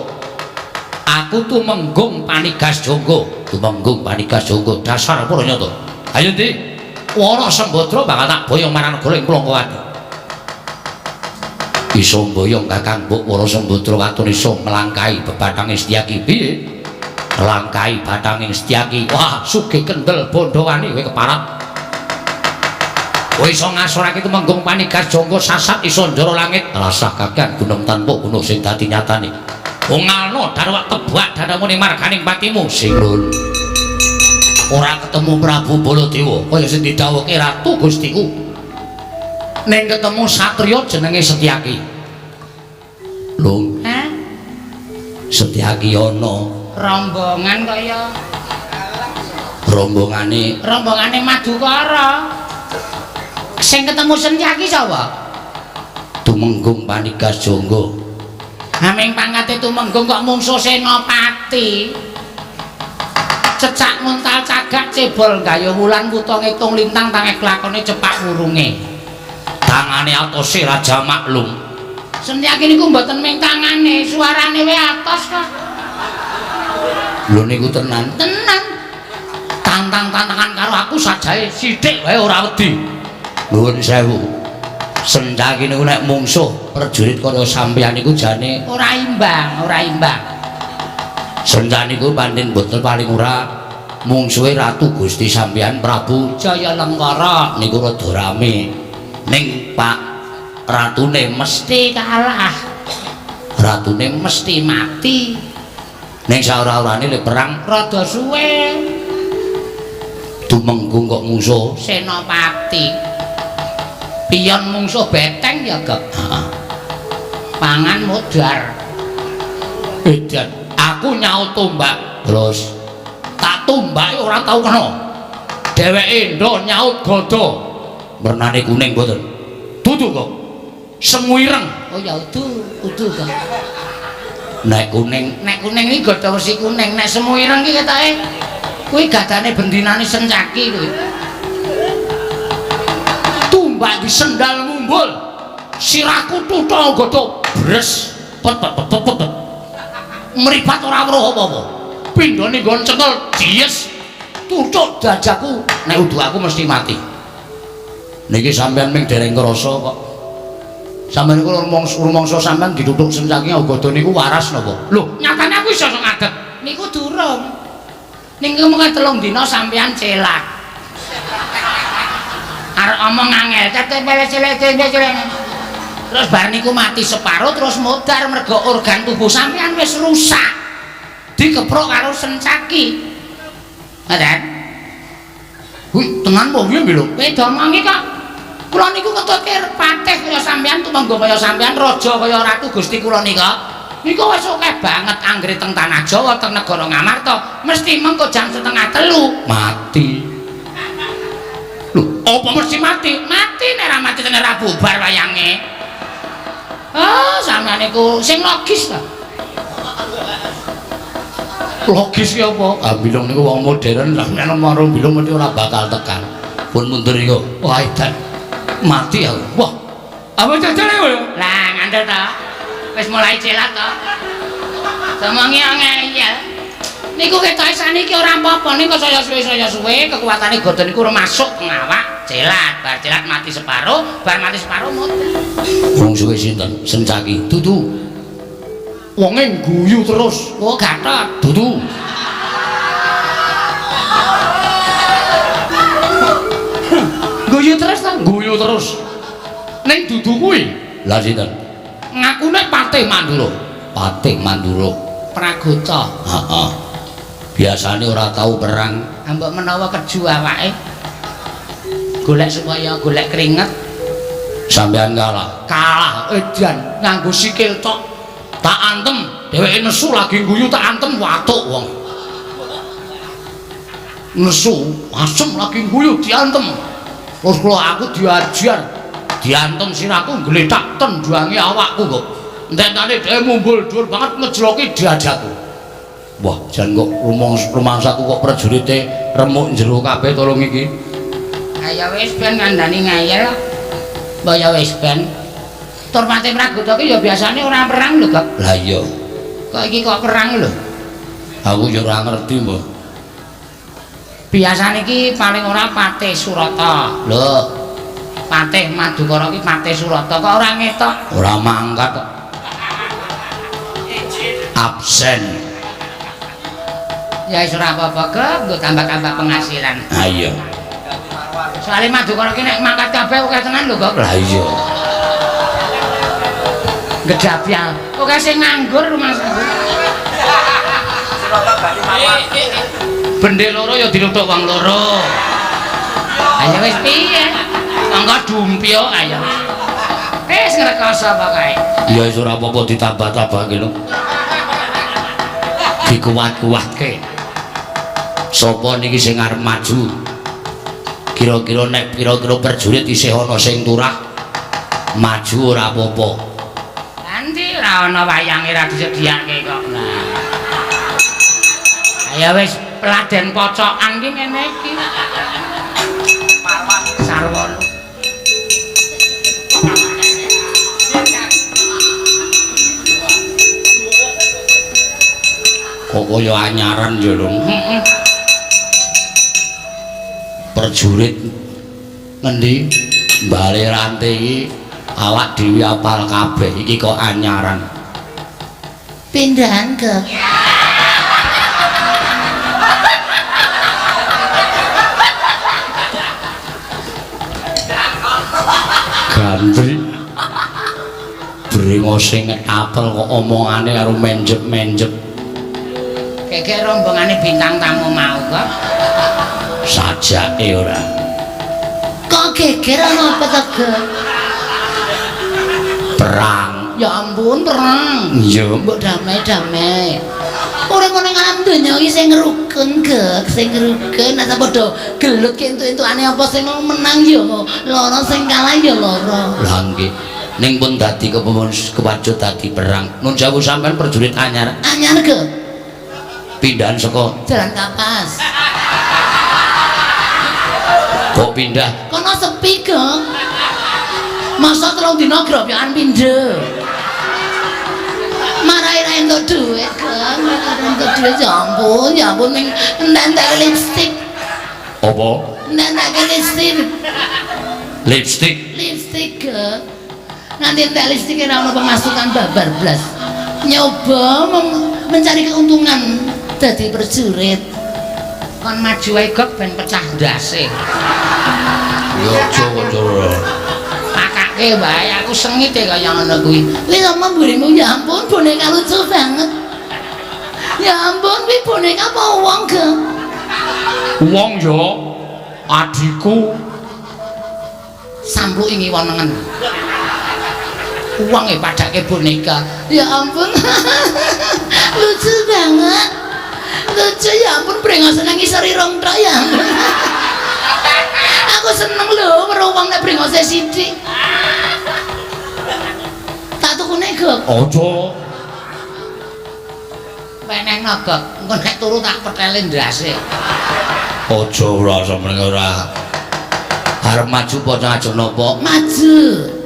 Aku tumenggung panigas jangga, tumenggung panigas jangga dasar para nyata. Ayo ndi? Wara Sembadra bakal tak boyong marang negara ing Plangkawati. Iso mboyong Kakang Mbok Wara Sembadra katon iso nglangkahi bebathange Setyaki. Piye? Nglangkahi bathanging Setyaki. Wah, sugih kendel bondowani kowe keparat. Kowe iso ngasorake tumenggung panigas jangga sasat iso njara langit. Rasah kakean gunung tanpa gunung sing dadi nyatane. Ungalno darwak tebak dadamu ning marganing patimu. Singlun. Ora ketemu Prabu Baladewa kaya sing didhawuhke Ratu Gustiku. Ning ketemu satriya jenenge Setyaki. Lho, Hah? Setyaki ana Rombongan kaya rombongane rombongane Madukara. Sing ketemu Setyaki sapa? Tumenggung Panigas Jangga. Aming pangkate Tumenggung kok mungsuh Senopati. Cecak nguntal cagak cebol gayuh wulan wuta ngitung lintang tangeh klakone cepak wurunge. Tangane atose Raja Maklum. Senyaki niku mboten ming tangane, suarane wae atos kok. Lho niku tenan. Tenan. Tantang-tantangan karo aku sajae sithik wae ora wedi. Nuwun sewu. Sencaki niku nek mungsuh prajurit kaya sampeyan niku jane ora imbang, ora imbang. Senca niku pancen mboten paling ora mungsuhe Ratu Gusti sampeyan Prabu Jaya Lengkara niku rada rame. Ning Pak ratune mesti kalah. Ratune mesti mati. Ning saora-orane le perang rada suwe. Tumenggung kok mungsuh Senopati. Piyon mungsuh beteng ya, Gek. Heeh. Pangan modar. Edan, aku nyaut tombak. Terus tak tombake ora tau kena. Dheweke ndo nyaut gada. Wernane kuning mboten? Dudu kok. Semu ireng. Oh ya udu, udu kok. Nek kuning, nek kuning iki gada wesi kuning, nek semu ireng iki ketoke kuwi gadane bendinane Sencaki kuwi. Tumbak disendal mumbul. Sirahku tutha gada bres. Pet pet pet pet pet. Mripat ora weruh apa-apa. Pindhane nggon cekel dies. Tutuk dajaku, nek udu aku mesti mati. Niki sampean ming dereng krasa kok. Sampeyan niku rumangsa sampean ditutuk Sencaki gada niku waras napa? Lho, nyatane aku iso ngadeg. Niku durung. Ning mung 3 dina sampean celak. Arep omong angel, celek. Terus bar niku mati separo terus modar mergo organ tubuh sampean wis rusak. Dikeprok karo Sencaki. Ngoten. Kuwi tenan apa piye lho? Kowe domongi kok. Kula niku ketutke patih kaya sampean tumenggung kaya sampean raja kaya ratu Gusti kula nika. Niku wis akeh banget anggere teng tanah Jawa teng negara Ngamarta mesti mengko jam 2:30 mati. Lho, apa mesti mati? Mati nek ora mati nek ora bubar wayange. Oh, sampean niku sing logis ta. Logis ki apa? Ah bilung niku wong modern sampeyan marung bilung mesti ora bakal tekan. Pun mundur iku. Wah, edan. Mati aku. Wah. Apa jajane kowe? Lah, ngandel ta. Wis mulai celat to. Semongi ngeyel. Niku ketoke saniki ora apa-apa, ning kok saya suwe kekuatane gada niku ora masuk teng awak, celat, bar celat mati separo, bar mati separo modar. Wong suwe sinten? Sencaki. Dudu. Wonge guyu terus. Oh, Gatot. Dudu. Guyu terus ta? Guyu terus. Ning dudu kuwi. Lah sinten? Ngakune Patih Mandura. Patih Mandura. Pragota. Heeh. Biasane ora tau perang. Ambok menawa keju awake. Golek supaya golek keringet. Sampean kalah. Kalah edan nganggo sikil tok. Tak antem, dheweke nesu lagi guyu tak antem watuk wong. Nesu, asem lagi guyu diantem. Terus kula aku diajar, diantem sirahku gletak tendangi awakku kok. Ententane dhewe mumbul dhuwur banget ngejloki diajaku. Wah, jan kok rumangsaku kok prajurite remuk jero kabeh tolong iki. Ayo wis ben ngandani ngeyel. Mbok ya wis ben. Tur Patih Pragota ki ya biasane ora perang lho, Kak. Lah iya. Kok iki kok perang lho? Aku ya ora ngerti, Mbah. Biasane iki paling ora Patih Surata. Lho. Patih Madukara ki Patih Surata kok ora ngetok? Ora mangkat kok. Absen. Ya wis ora apa-apa, Kak, nggo tambah-tambah penghasilan. Ha iya. Soale Madukara ki nek mangkat kabeh akeh tenan lho, Kak. Lah iya. Gedabyal. Oke sing nganggur rumangsaku. Bendhe loro ya dinutuk wong loro. Ayo wis piye? Monggo dumpyo ayo. Wis ngrekoso pokoke. Ya wis ora apa-apa ditambah-tambahke lho. Dikuat-kuatke. Sapa niki sing arep maju? Kira-kira nek kira-kira prajurit isih ana sing turah. Maju ora apa-apa. Nanti ora ana wayange ra disediake kok. Nah. Ayo wis peladen pocokan ki ngene iki. Sarwono. Kok kaya anyaran ya lho. Heeh. Prajurit ngendi bale rante iki awak dhewe apal kabeh iki kok anyaran. Pindahan ke. Gandri. Brengose apel kok omongane karo menjep-menjep. Keke rombongane bintang tamu mau kok. Sajake ora. Kok geger ana apa to, Gek? Perang. Ya ampun, perang. Iya. Mbok damai-damai. Ora ngono ing alam donya iki sing rukun, Gek, sing rukun. Nek padha gelut ki entuk-entukane apa sing menang ya lara, sing kalah ya lara. Lah nggih. Ning pun dadi kewacut dadi perang. Nun sewu sampean prajurit anyar. Anyar, Gek. Pindahan saka Jalan Kapas. Kok pindah? Kono sepi, Gek. Masa 3 dina grobyokan pindho. Marai ra entuk dhuwit, Gek. Marai ra entuk dhuwit, ya ampun ning entek-entek lipstik. Apa? Entek-entek lipstik. Lipstik. Lipstik, Gek. Nanti entek lipstik ora ono pemasukan babar blas. Nyoba mencari keuntungan dadi prajurit. Kon maju wae Gok ben pecah ndase. Ya aja kok. Pakake wae aku sengit e kaya ngono kuwi. Kuwi sama mburimu ya ampun boneka lucu banget. Ya ampun kuwi boneka apa wong, Gek? Wong ya adhiku. Sampluki ngiwa nengen. Wong e padake boneka. Ya ampun. Lucu banget. Lucu ya ampun brengose nang ngisor irung tok ya ampun. Aku seneng lho weruh wong nek brengose sithik. Tak tukune, Gok. Aja. Wenehno, Gok. Engko nek turu tak petele ndase. Aja ora sampeyan ora. Arep maju apa aja napa? Maju,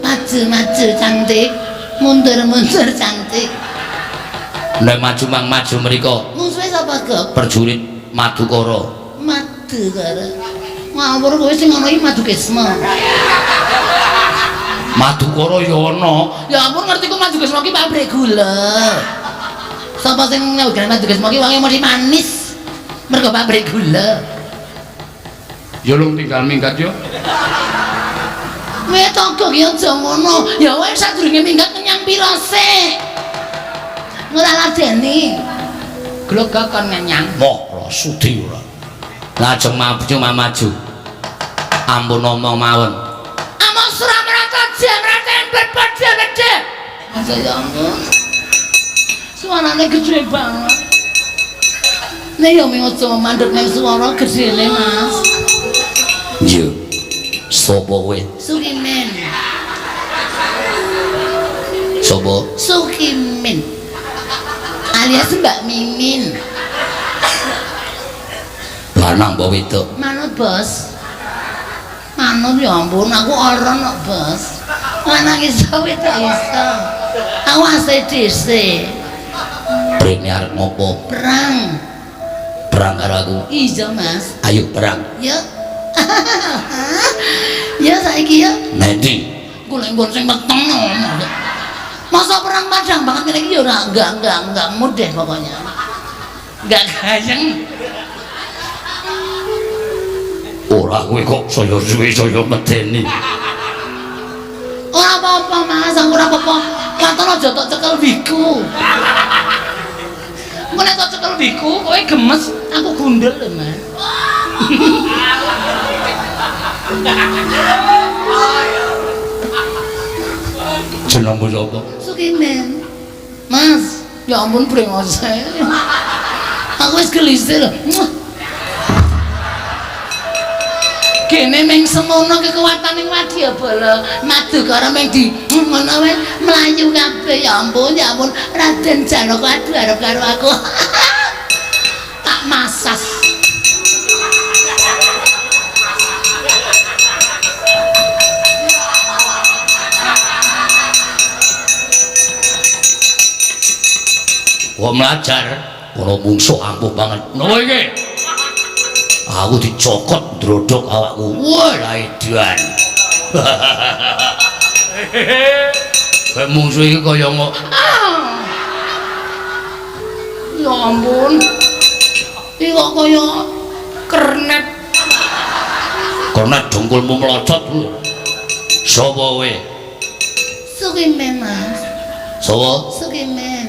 maju, maju cantik. Mundur-mundur cantik. Nek maju mang maju mriko. Musuhe sapa, Gok? Prajurit Madukara. Madukara. Ngawur kowe sing ana iki Madukesma. Madukara ya ana. Ya ampun ngerti ku Madukesma ki pabrik gula. Sapa sing nyawujane Madukesma ki wonge mesti manis. Mergo pabrik gula. Ya lung tinggal minggat yo. Kowe tangga ki aja ngono. Ya wis sadurunge minggat kenyang pira sik. Ora ladeni. Glogok kon ngenyang. Moh ora sudi ora. Lajeng maju maju. Ampun omong mawon. Among Suramrata jamraten berpada-pada. Masa ya ampun. Suarane gede banget. Nek yo mung aja mandek ning suara gedene, Mas. Iya. Sopo kowe? Sukimin. Sopo? Sukimin. Alias Mbak Mimin. Lanang apa wedok? Manut, Bos. Manut ya ampun, aku ora kok, Bos. Lanang iso wedok iso. Aku ACDC. Rene arep ngopo? Perang. Perang karo aku. Iya, Mas. Ayo perang. Ya. Ya saiki ya. Nanti golek nggon sing meteng. Masa perang padang banget ngene iki ya ora enggak mood deh pokoknya. Enggak gayeng. Ora kowe kok saya suwe saya medeni. Ora apa-apa Mas, aku ora apa-apa. Waton aja tok cekel wiku. Engko nek tok cekel wiku kowe gemes, aku gundel lho, Mas. Jenengmu sapa? Sukimen. Mas, ya ampun brengose. Aku wis gelisih lho. Gene ming semono kekuatane wadyabala. Madukara ming di ngono wae mlayu kabeh. Ya ampun, ya ampun. Raden Janaka aduh arep karo aku. Tak masas. Kok mlajar ana mungsuh ampuh banget. Napa iki? Aku dicokot ndrodhok awakku. Wah, edan. Kayak mungsuh iki kaya ngok. Ya ampun. Iki kok kaya kernet. Kernet dengkulmu melocot. Sapa kowe? Sukimen, Mas. Sapa? Sukimen.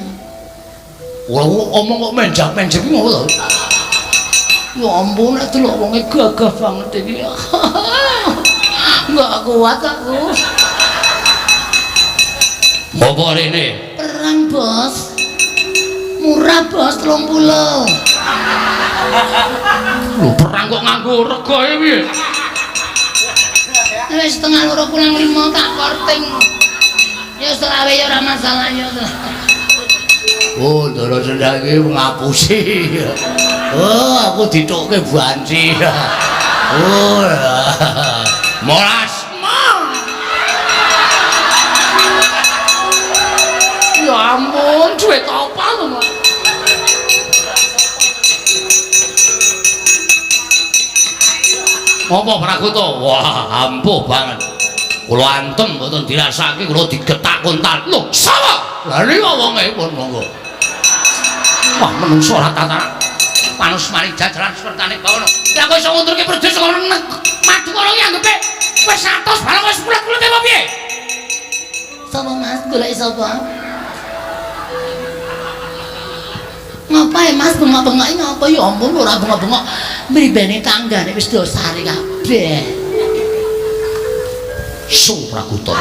Ora omong kok menjak-menjak iki ngopo to? Ya ampun, nek delok wonge gagah banget iki. Enggak kuat aku. Apa rene? Perang, Bos. Murah, Bos, 30. Lho, perang kok nganggo rega e piye? Wis 1.30 kurang 5 tak korting. Ya selawe ya ora masalah ya. Oh, Ndara Sendang iki ngapusi. Oh, aku ditokke banci. Oh. Molas. Ya ampun, duit apa lho, Mas? Apa Pragoto? Wah, ampuh banget. Kula antem mboten dirasake, kula digetak kontal. Lho, sapa? Lah niku wonge pun monggo. Wah, menungso ora tataran. Panus mari jajaran sertane bawono. Lah kok iso ngundurke prajurit saka Madukara iki anggepe wis 100 barang wis pulet-pulet apa piye? Sapa Mas? Golek sapa? Ngapa ya Mas bengok-bengok iki ngapa ya ampun ora bengok-bengok. Mribene tanggane wis dosare kabeh. Su Pragoto.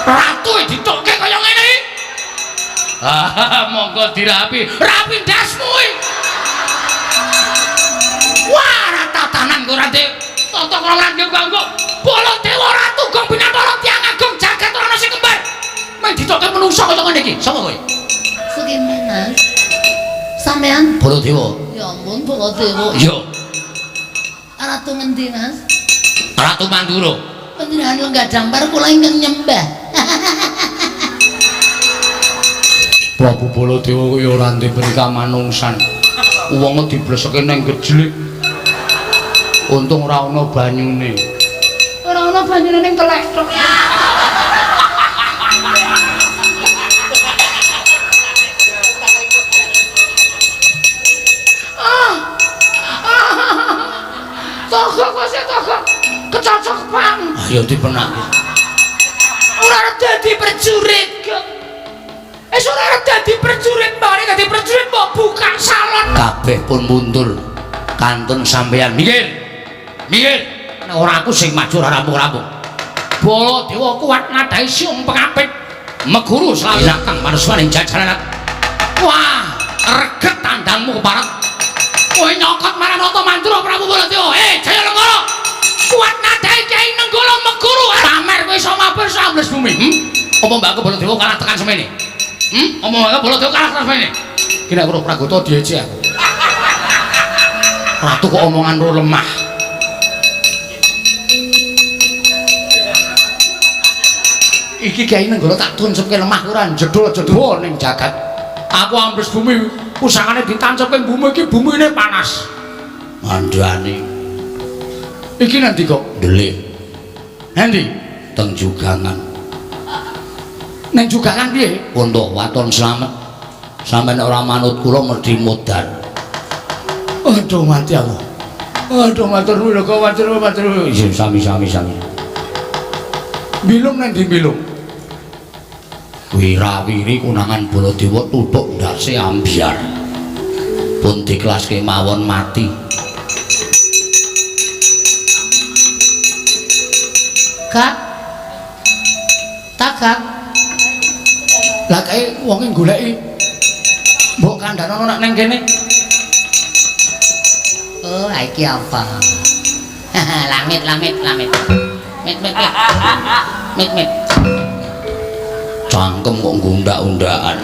Ratu ditokke kaya ngene iki. Ah, monggo dirapi. Rapi ndasmu iki. Wah, ora tatanan kok ora ndek. Tata krama ora nganggo. Baladewa Ratu Gong Binatara tiyang agung jagat ora ana sing kembar. Meng ditokke menungsa kaya ngene iki. Sapa kowe? Sukimen, Mas. Sampean? Baladewa. Ya ampun, Baladewa. Iya. Ratu ngendi, Mas? Ratu Mandura. Panjenengan lenggah dampar kula ingkang nyembah. Prabu Baladewa kuwi ora ndek prikamanungsan. Wong dibleseke nang gejlik. Untung ora ana banyune. Ora ana banyune ning telek tok. Togok kok sik togok. Kecocok pang. Ayo dipenake. Ora arep dadi prajurit, Gong. Wis ora arep dadi prajurit, mari dadi prajurit mbok buka salon. Kabeh pun mundur. Kantun sampeyan mikir. Mikir. Nek ora aku sing maju ora rampung-rampung. Baladewa kuat nadahi siung pengapit. Meguru selawi kang maruswaning jajaran. Wah, reget tandangmu keparat. Kowe nyokot marang Nata Mandura Prabu Baladewa. Jaya Lenggara. Kuat nadahi Kyai Nenggala Meguru. Pamer kowe iso mabur sambles bumi. Apa mbakku Baladewa kalah tekan semene? Apa mbakku Baladewa kalah tekan semene? Ki nek weruh Pragoto diece aku. Ratu kok omongan ro lemah. Iki Kyai Nenggala tak tuncepke lemah ora jedul-jedul ning jagat. Aku ambles bumi, pusakane ditancepke bumi iki bumine panas. Ngandhani. Iki nanti kok ndelik. Endi? Teng Jugangan. Neng Jugangan piye? Untuk waton slamet. Sampeyan ora manut kula mesti modar. Aduh mati aku. Aduh matur nuwun kok matur matur. Iya sami-sami sami. Bilung nang ndi bilung? Wirawiri konangan Baladewa tutuk ndase ambyar. Pun diklaske mawon mati. Kak. Tagak. Lah kae wonge goleki. Mbok kandhanono nek nang kene. Oh, iki apa? Lamit, lamit, lamit. Mit, mit, mit. Mit, mit. Cangkem kok ngundak-undakan.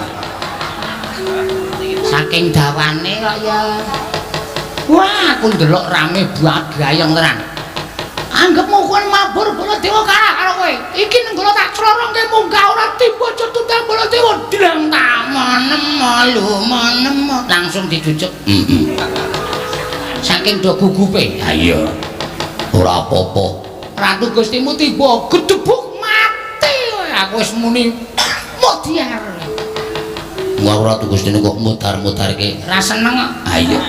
Saking dawane kok ya. Wah, aku ndelok rame bagayeng tenan. Anggepmu kowe mabur Baladewa kalah karo kowe. Iki nenggala tak clorongke munggah ora tiba cetutang Baladewa drang tamonem lumenem langsung dijujuk. Heeh. Saking do gugupe. Ha iya. Ora apa-apa. Ratu Gustimu tiba gedebuk mati. Aku wis muni mudyar. Wah, Ratu Gustine kok mutar-mutarke. Ra seneng kok. Ha iya.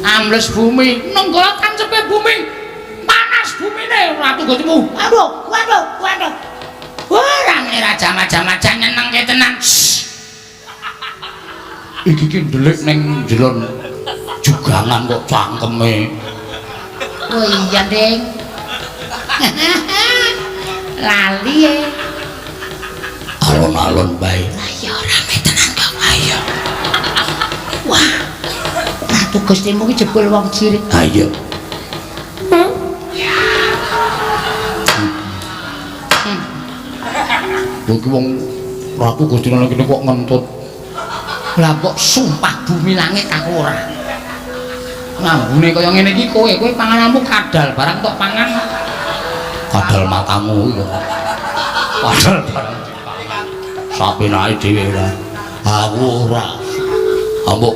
Ambles bumi, nenggala tancepe bumi. Panas bumine Ratu Gustimu. Aduh, waduh, waduh. Wah, rame raja macam-macam nyenengke tenan. Iki ki ndelik ning njelon jugangan kok cangkeme. Oh iya, Ding. Lali e. Alon-alon bae. Lah iya rame tenan kok. Ayo. Wah. Ratu Gustimu ki jebul wong cilik. Ha iya. Lho iki wong Ratu Gustine nang kene kok ngentut. Lah kok sumpah bumi langit aku ora. Ngambune kaya ngene iki kowe, kowe pangananmu kadal barang tok pangan. Kadal matamu iki. Kadal barang dipangan. Sapenake dhewe ora. Aku ora. Ambok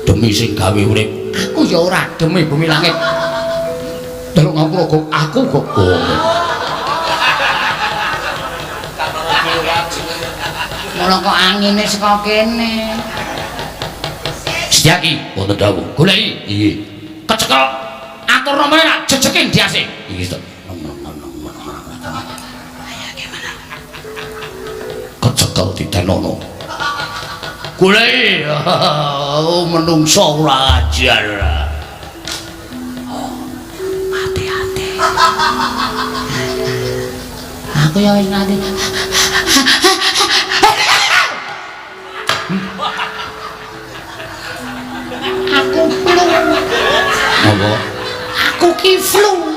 demi sing gawe urip. Aku ya ora demi bumi langit. Delok ngapura kok aku kok. Mula kok angine saka kene. Setyaki wonten dawuh. Goleki. Iya. Kecekel atur nomere nak jejeke ndiase. Iki to. Kecekel ditenono. Goleki. Oh, menungso ora ajar. Hati-hati. Aku ya wis nganti. Aku flu. Apa? Aku ki flu.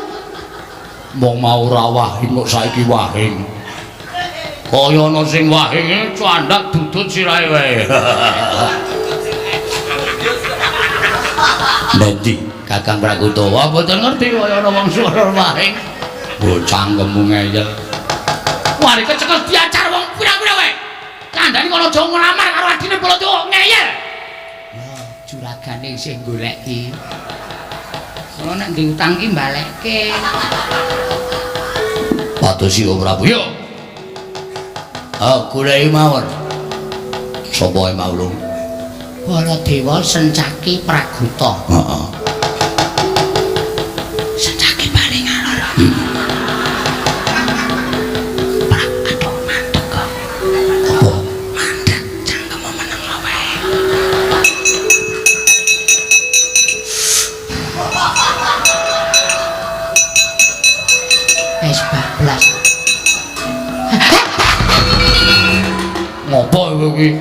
Wong mau ora wahing kok saiki wahing. Kaya ana sing wahing candhak dudut sirahe wae. Nanti Kakang Prakuta, wah mboten ngerti kaya ana wong swara wahing. Mbok cangkemmu ngeyel. Wah, kecekel diajar wong pirang-pirang wae. Kandhane kono aja nglamar karo adine Baladewa ngeyel. Juragane isih goleki. Kula nek diutang ki balekke. Padosi Om Prabu. Yo. Ah, goleki mawon. Sapa mau lho? Baladewa Sencaki Praguta. Heeh. Sencaki paling alor. Aduh, mandek kok. Apa? Mandek cangkemmu meneng wae. Wis bablas. Ngopo kowe iki?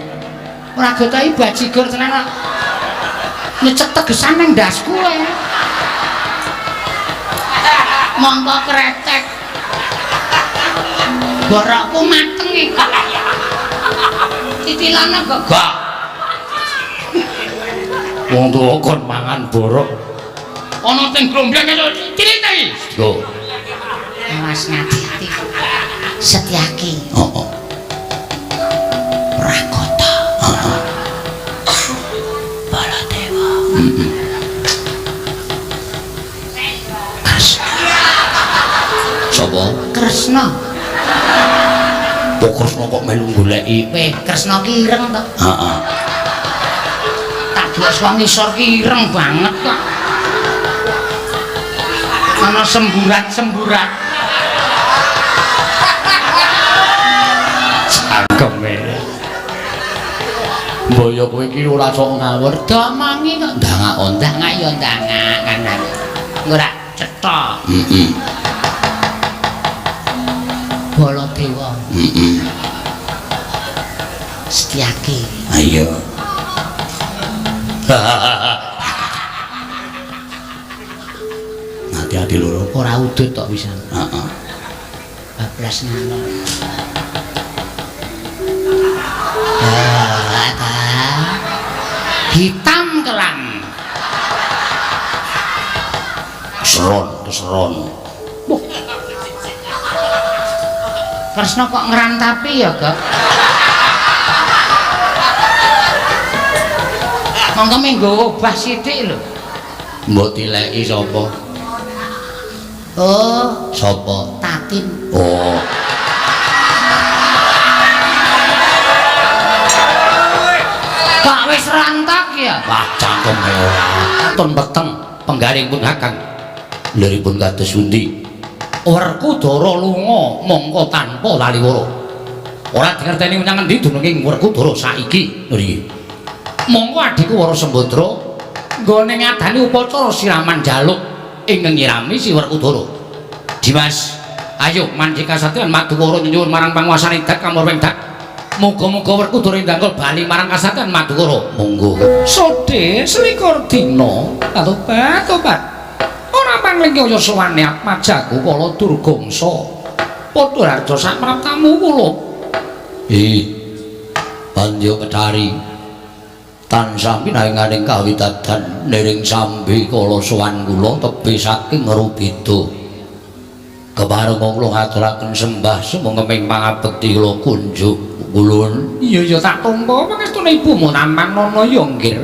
Ora getahi bajigur tenan kok. Nyecek tegesan nang ndasku ae. Mongko kretek. Borokku mateng iki. Titilane kok gak. Wong tuwa kon mangan borok. Ana teng glombyang cilik ta iki. Lho. Awas ngati-ati. Setyaki. Heeh. Prakota. Heeh. Baladewa. Heeh. Kresna. Sapa? Kresna. Kok Kresna kok melu goleki? Weh, Kresna ki ireng to? Heeh. Tak delok saka ngisor ki ireng banget kok. Ana semburat-semburat. Cangkeme. Mbaya kowe iki ora sok ngawur. Domongi kok ndangak ndangak ya ndangak kandhane. Ora cetha. Heeh. Baladewa. Heeh. Setyaki. Ayo. Ati-ati loro. Ora udut tok pisan. Heeh. Bablas ngalor. Hitam kelam. Seron, keseron. Wah. Kresna kok ngrantapi ya, Gok? Monggo minggu obah sithik lho. Mbok tileki sapa? Oh, sapa? Tatin. Oh. Kok wis rantak ya? Wah, cangkeme ora. Katon peteng penggaring pun Kakang. Liripun kados pundi? Werkudara lunga mongko tanpa laliwara. Ora dingerteni menyang endi dununge Werkudara saiki. Nggih. Mongko adhiku Wara Sembadra nggone ngadani upacara siraman jaluk ingkang nyirami si Werkudara. Dimas, ayo manjing kasatriyan Madukara nyuwun marang panguasane dak kamurwing dak. Muga-muga Werkudara ndangkul bali marang kasatriyan Madukara. Monggo. Sode selikur dina tobat-tobat. Ora panglengki kaya sowane Atmajaku kala Durgangsa. Padha harja sak praptamu kula. Ih. Pandya Kethari. Tansah pinaringaning kawidadan niring sambi kala sowan kula tebih saking Rubeda. Kepareng kula ngaturaken sembah sumangga pangabekti kula kunjuk kulun. Iya ya tak tampa pangestune ibumu tampan ana ya nggir.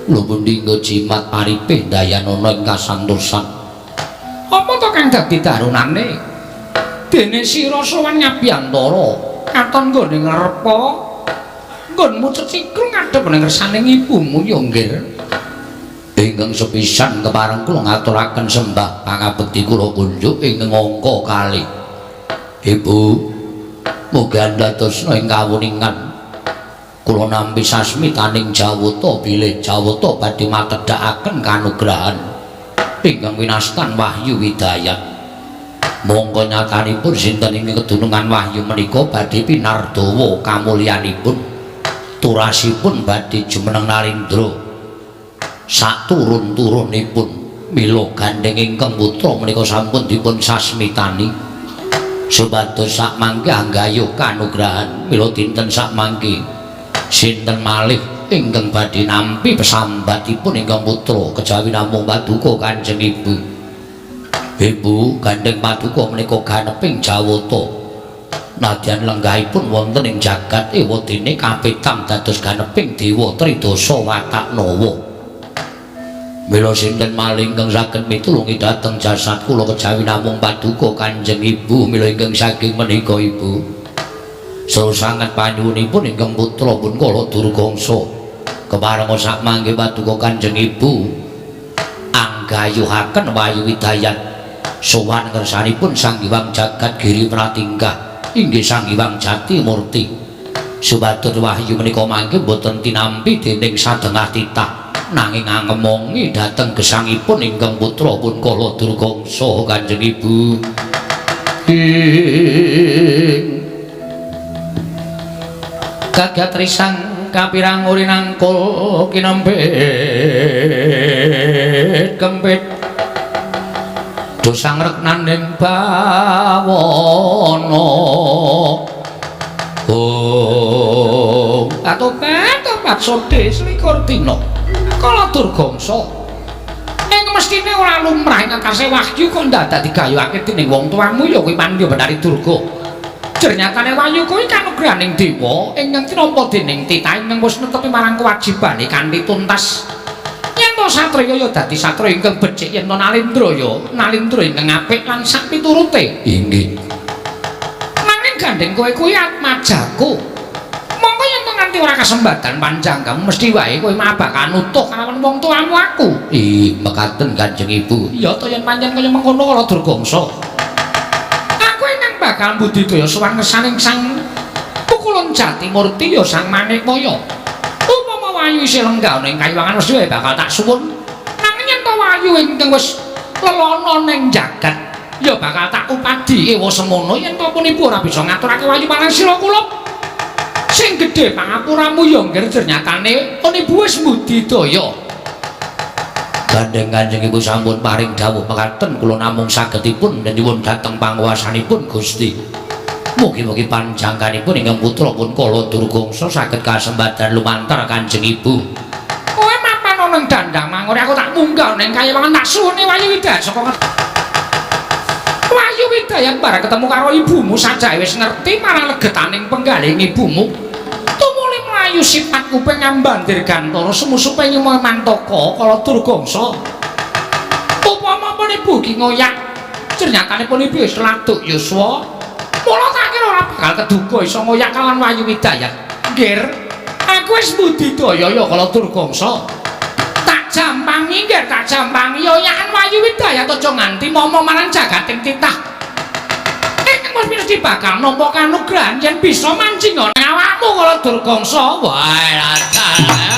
Lho pundi nggo jimat paripih dayanana ing kasantosan. Apa to kang dadi darunane? Dene sira sowan ngabiyantara katon nggone ngrepa nggonmu cecikru ngadhep ning ngersane ibumu ya nggir. Ingkang sepisan kepareng kula ngaturaken sembah pangabekti kula kunjuk ingkang angka kalih. Ibu, mugi andhatosna ing kawuningan. Kula nampi sasmitaning jawata bilih jawata badhe matedhakaken kanugrahan ingkang winastan Wahyu Widayat. Mongko nyatanipun sinten ing kedunungan wahyu menika badhe pinardawa kamulyanipun. Turasipun badhe jumeneng Narendra saturun-turunipun mila gandheng ingkang putra menika sampun dipun sasmitani supados sakmangke anggayuh kanugrahan mila dinten sakmangke sinten malih ingkang badhe nampi pesambatipun ingkang putra kejawi namung paduka Kanjeng Ibu. Ibu gandheng paduka menika ganeping jawata. Nadyan lenggahipun wonten ing jagat ewadene kapitang dados ganeping dewa Tridasa watak nawa. Mila sinten malih ingkang saged mitulungi dhateng jasad kula kejawi namung paduka Kanjeng Ibu mila ingkang saking menika Ibu. Saha sanget panyuwunipun ingkang putra pun kala Durgangsa. Keparenga sakmangke paduka Kanjeng Ibu anggayuhaken Wahyu Widayat sowan ngersanipun Sang Hyang Jagat Giri Pratingkah. Inggih Sang Hyang Jati Murti. Supados wahyu menika mangke boten tinampi dening sadengah titah nanging angemongi dhateng gesangipun ingkang putra pun kala Durgangsa Kanjeng Ibu. Ing kagat risang kapirang urinangkul kinempit kempit dosang reknaning bawana. Oh, atobat sode selikur dina kala Durgangsa ing mestine ora lumrah ing atase wahyu kok ndadak digayuhake dening wong tuamu ya kuwi Pandya Bathari Durga. Jernyatane wahyu kuwi kanugrahaning dewa ingkang tinampa dening titah ingkang wis netepi marang kewajibane kanthi tuntas. Yen to satriya ya dadi satriya ingkang becik, yen to Nalindra ya Nalindra ingkang apik lan sak piturute. Inggih. Nanging gandheng kowe kuwi atmajaku. Mongko yen to nganti ora kesempatan panjang kamu mesti wae kowe bakal nutuh kalawan wong tuamu aku. Ih, mekaten Kanjeng Ibu. Ya to yen pancen kaya mengkono kala Durgangsa. Aku ingkang bakal budidaya sowan ngersaning Sang Pukulun Jatimurti ya Sang Manikmaya. Wahyu isih lenggah ana ing kayuwangan mesti wae bakal tak suwun. Nanging yen to wahyu ingkang wis lelana ning jagat ya bakal tak upadi ewa semono yen to pun ibu ora bisa ngaturake wahyu marang sira kula. Sing gedhe pangapuramu ya nggir ternyatane pun ibu wis mbudidaya. Gandeng Kanjeng Ibu sampun paring dawuh mekaten, kula namung sagedipun nyuwun dhateng panguwasanipun Gusti. Mugi-mugi panjangkanipun ingkang putra pun Kala Durgangsa saged kasembadan lumantar Kanjeng Ibu. Kowe mapan ana ning dandang mangure, aku tak munggah ning kayewangan, tak suwune Wayu Widayat saka Wayu Widayat bareng ketemu karo ibumu sajake wis ngerti marang legetaning penggalih ibumu. Tumuli mlayu sifat kuping ngambandir gantara sumusupe nyumoy mantaka Kala Durgangsa. Upama pun ibu ki ngoyak, cernyatane pun ibu wis laduk yuswa. Mula tak kira ora bakal keduga iso ngoyak kawan Wayu Widayat. Nggir, aku wis budidaya ya Kala Durgangsa. Tak jampangi nggir, tak jampangi oyakan Wayu Widayat aja nganti momo marang jagating titah. Ingkang wis mesti bakal nampa kanugrahan yen bisa mancing ana awakmu Kala Durgangsa. Wah, dalah.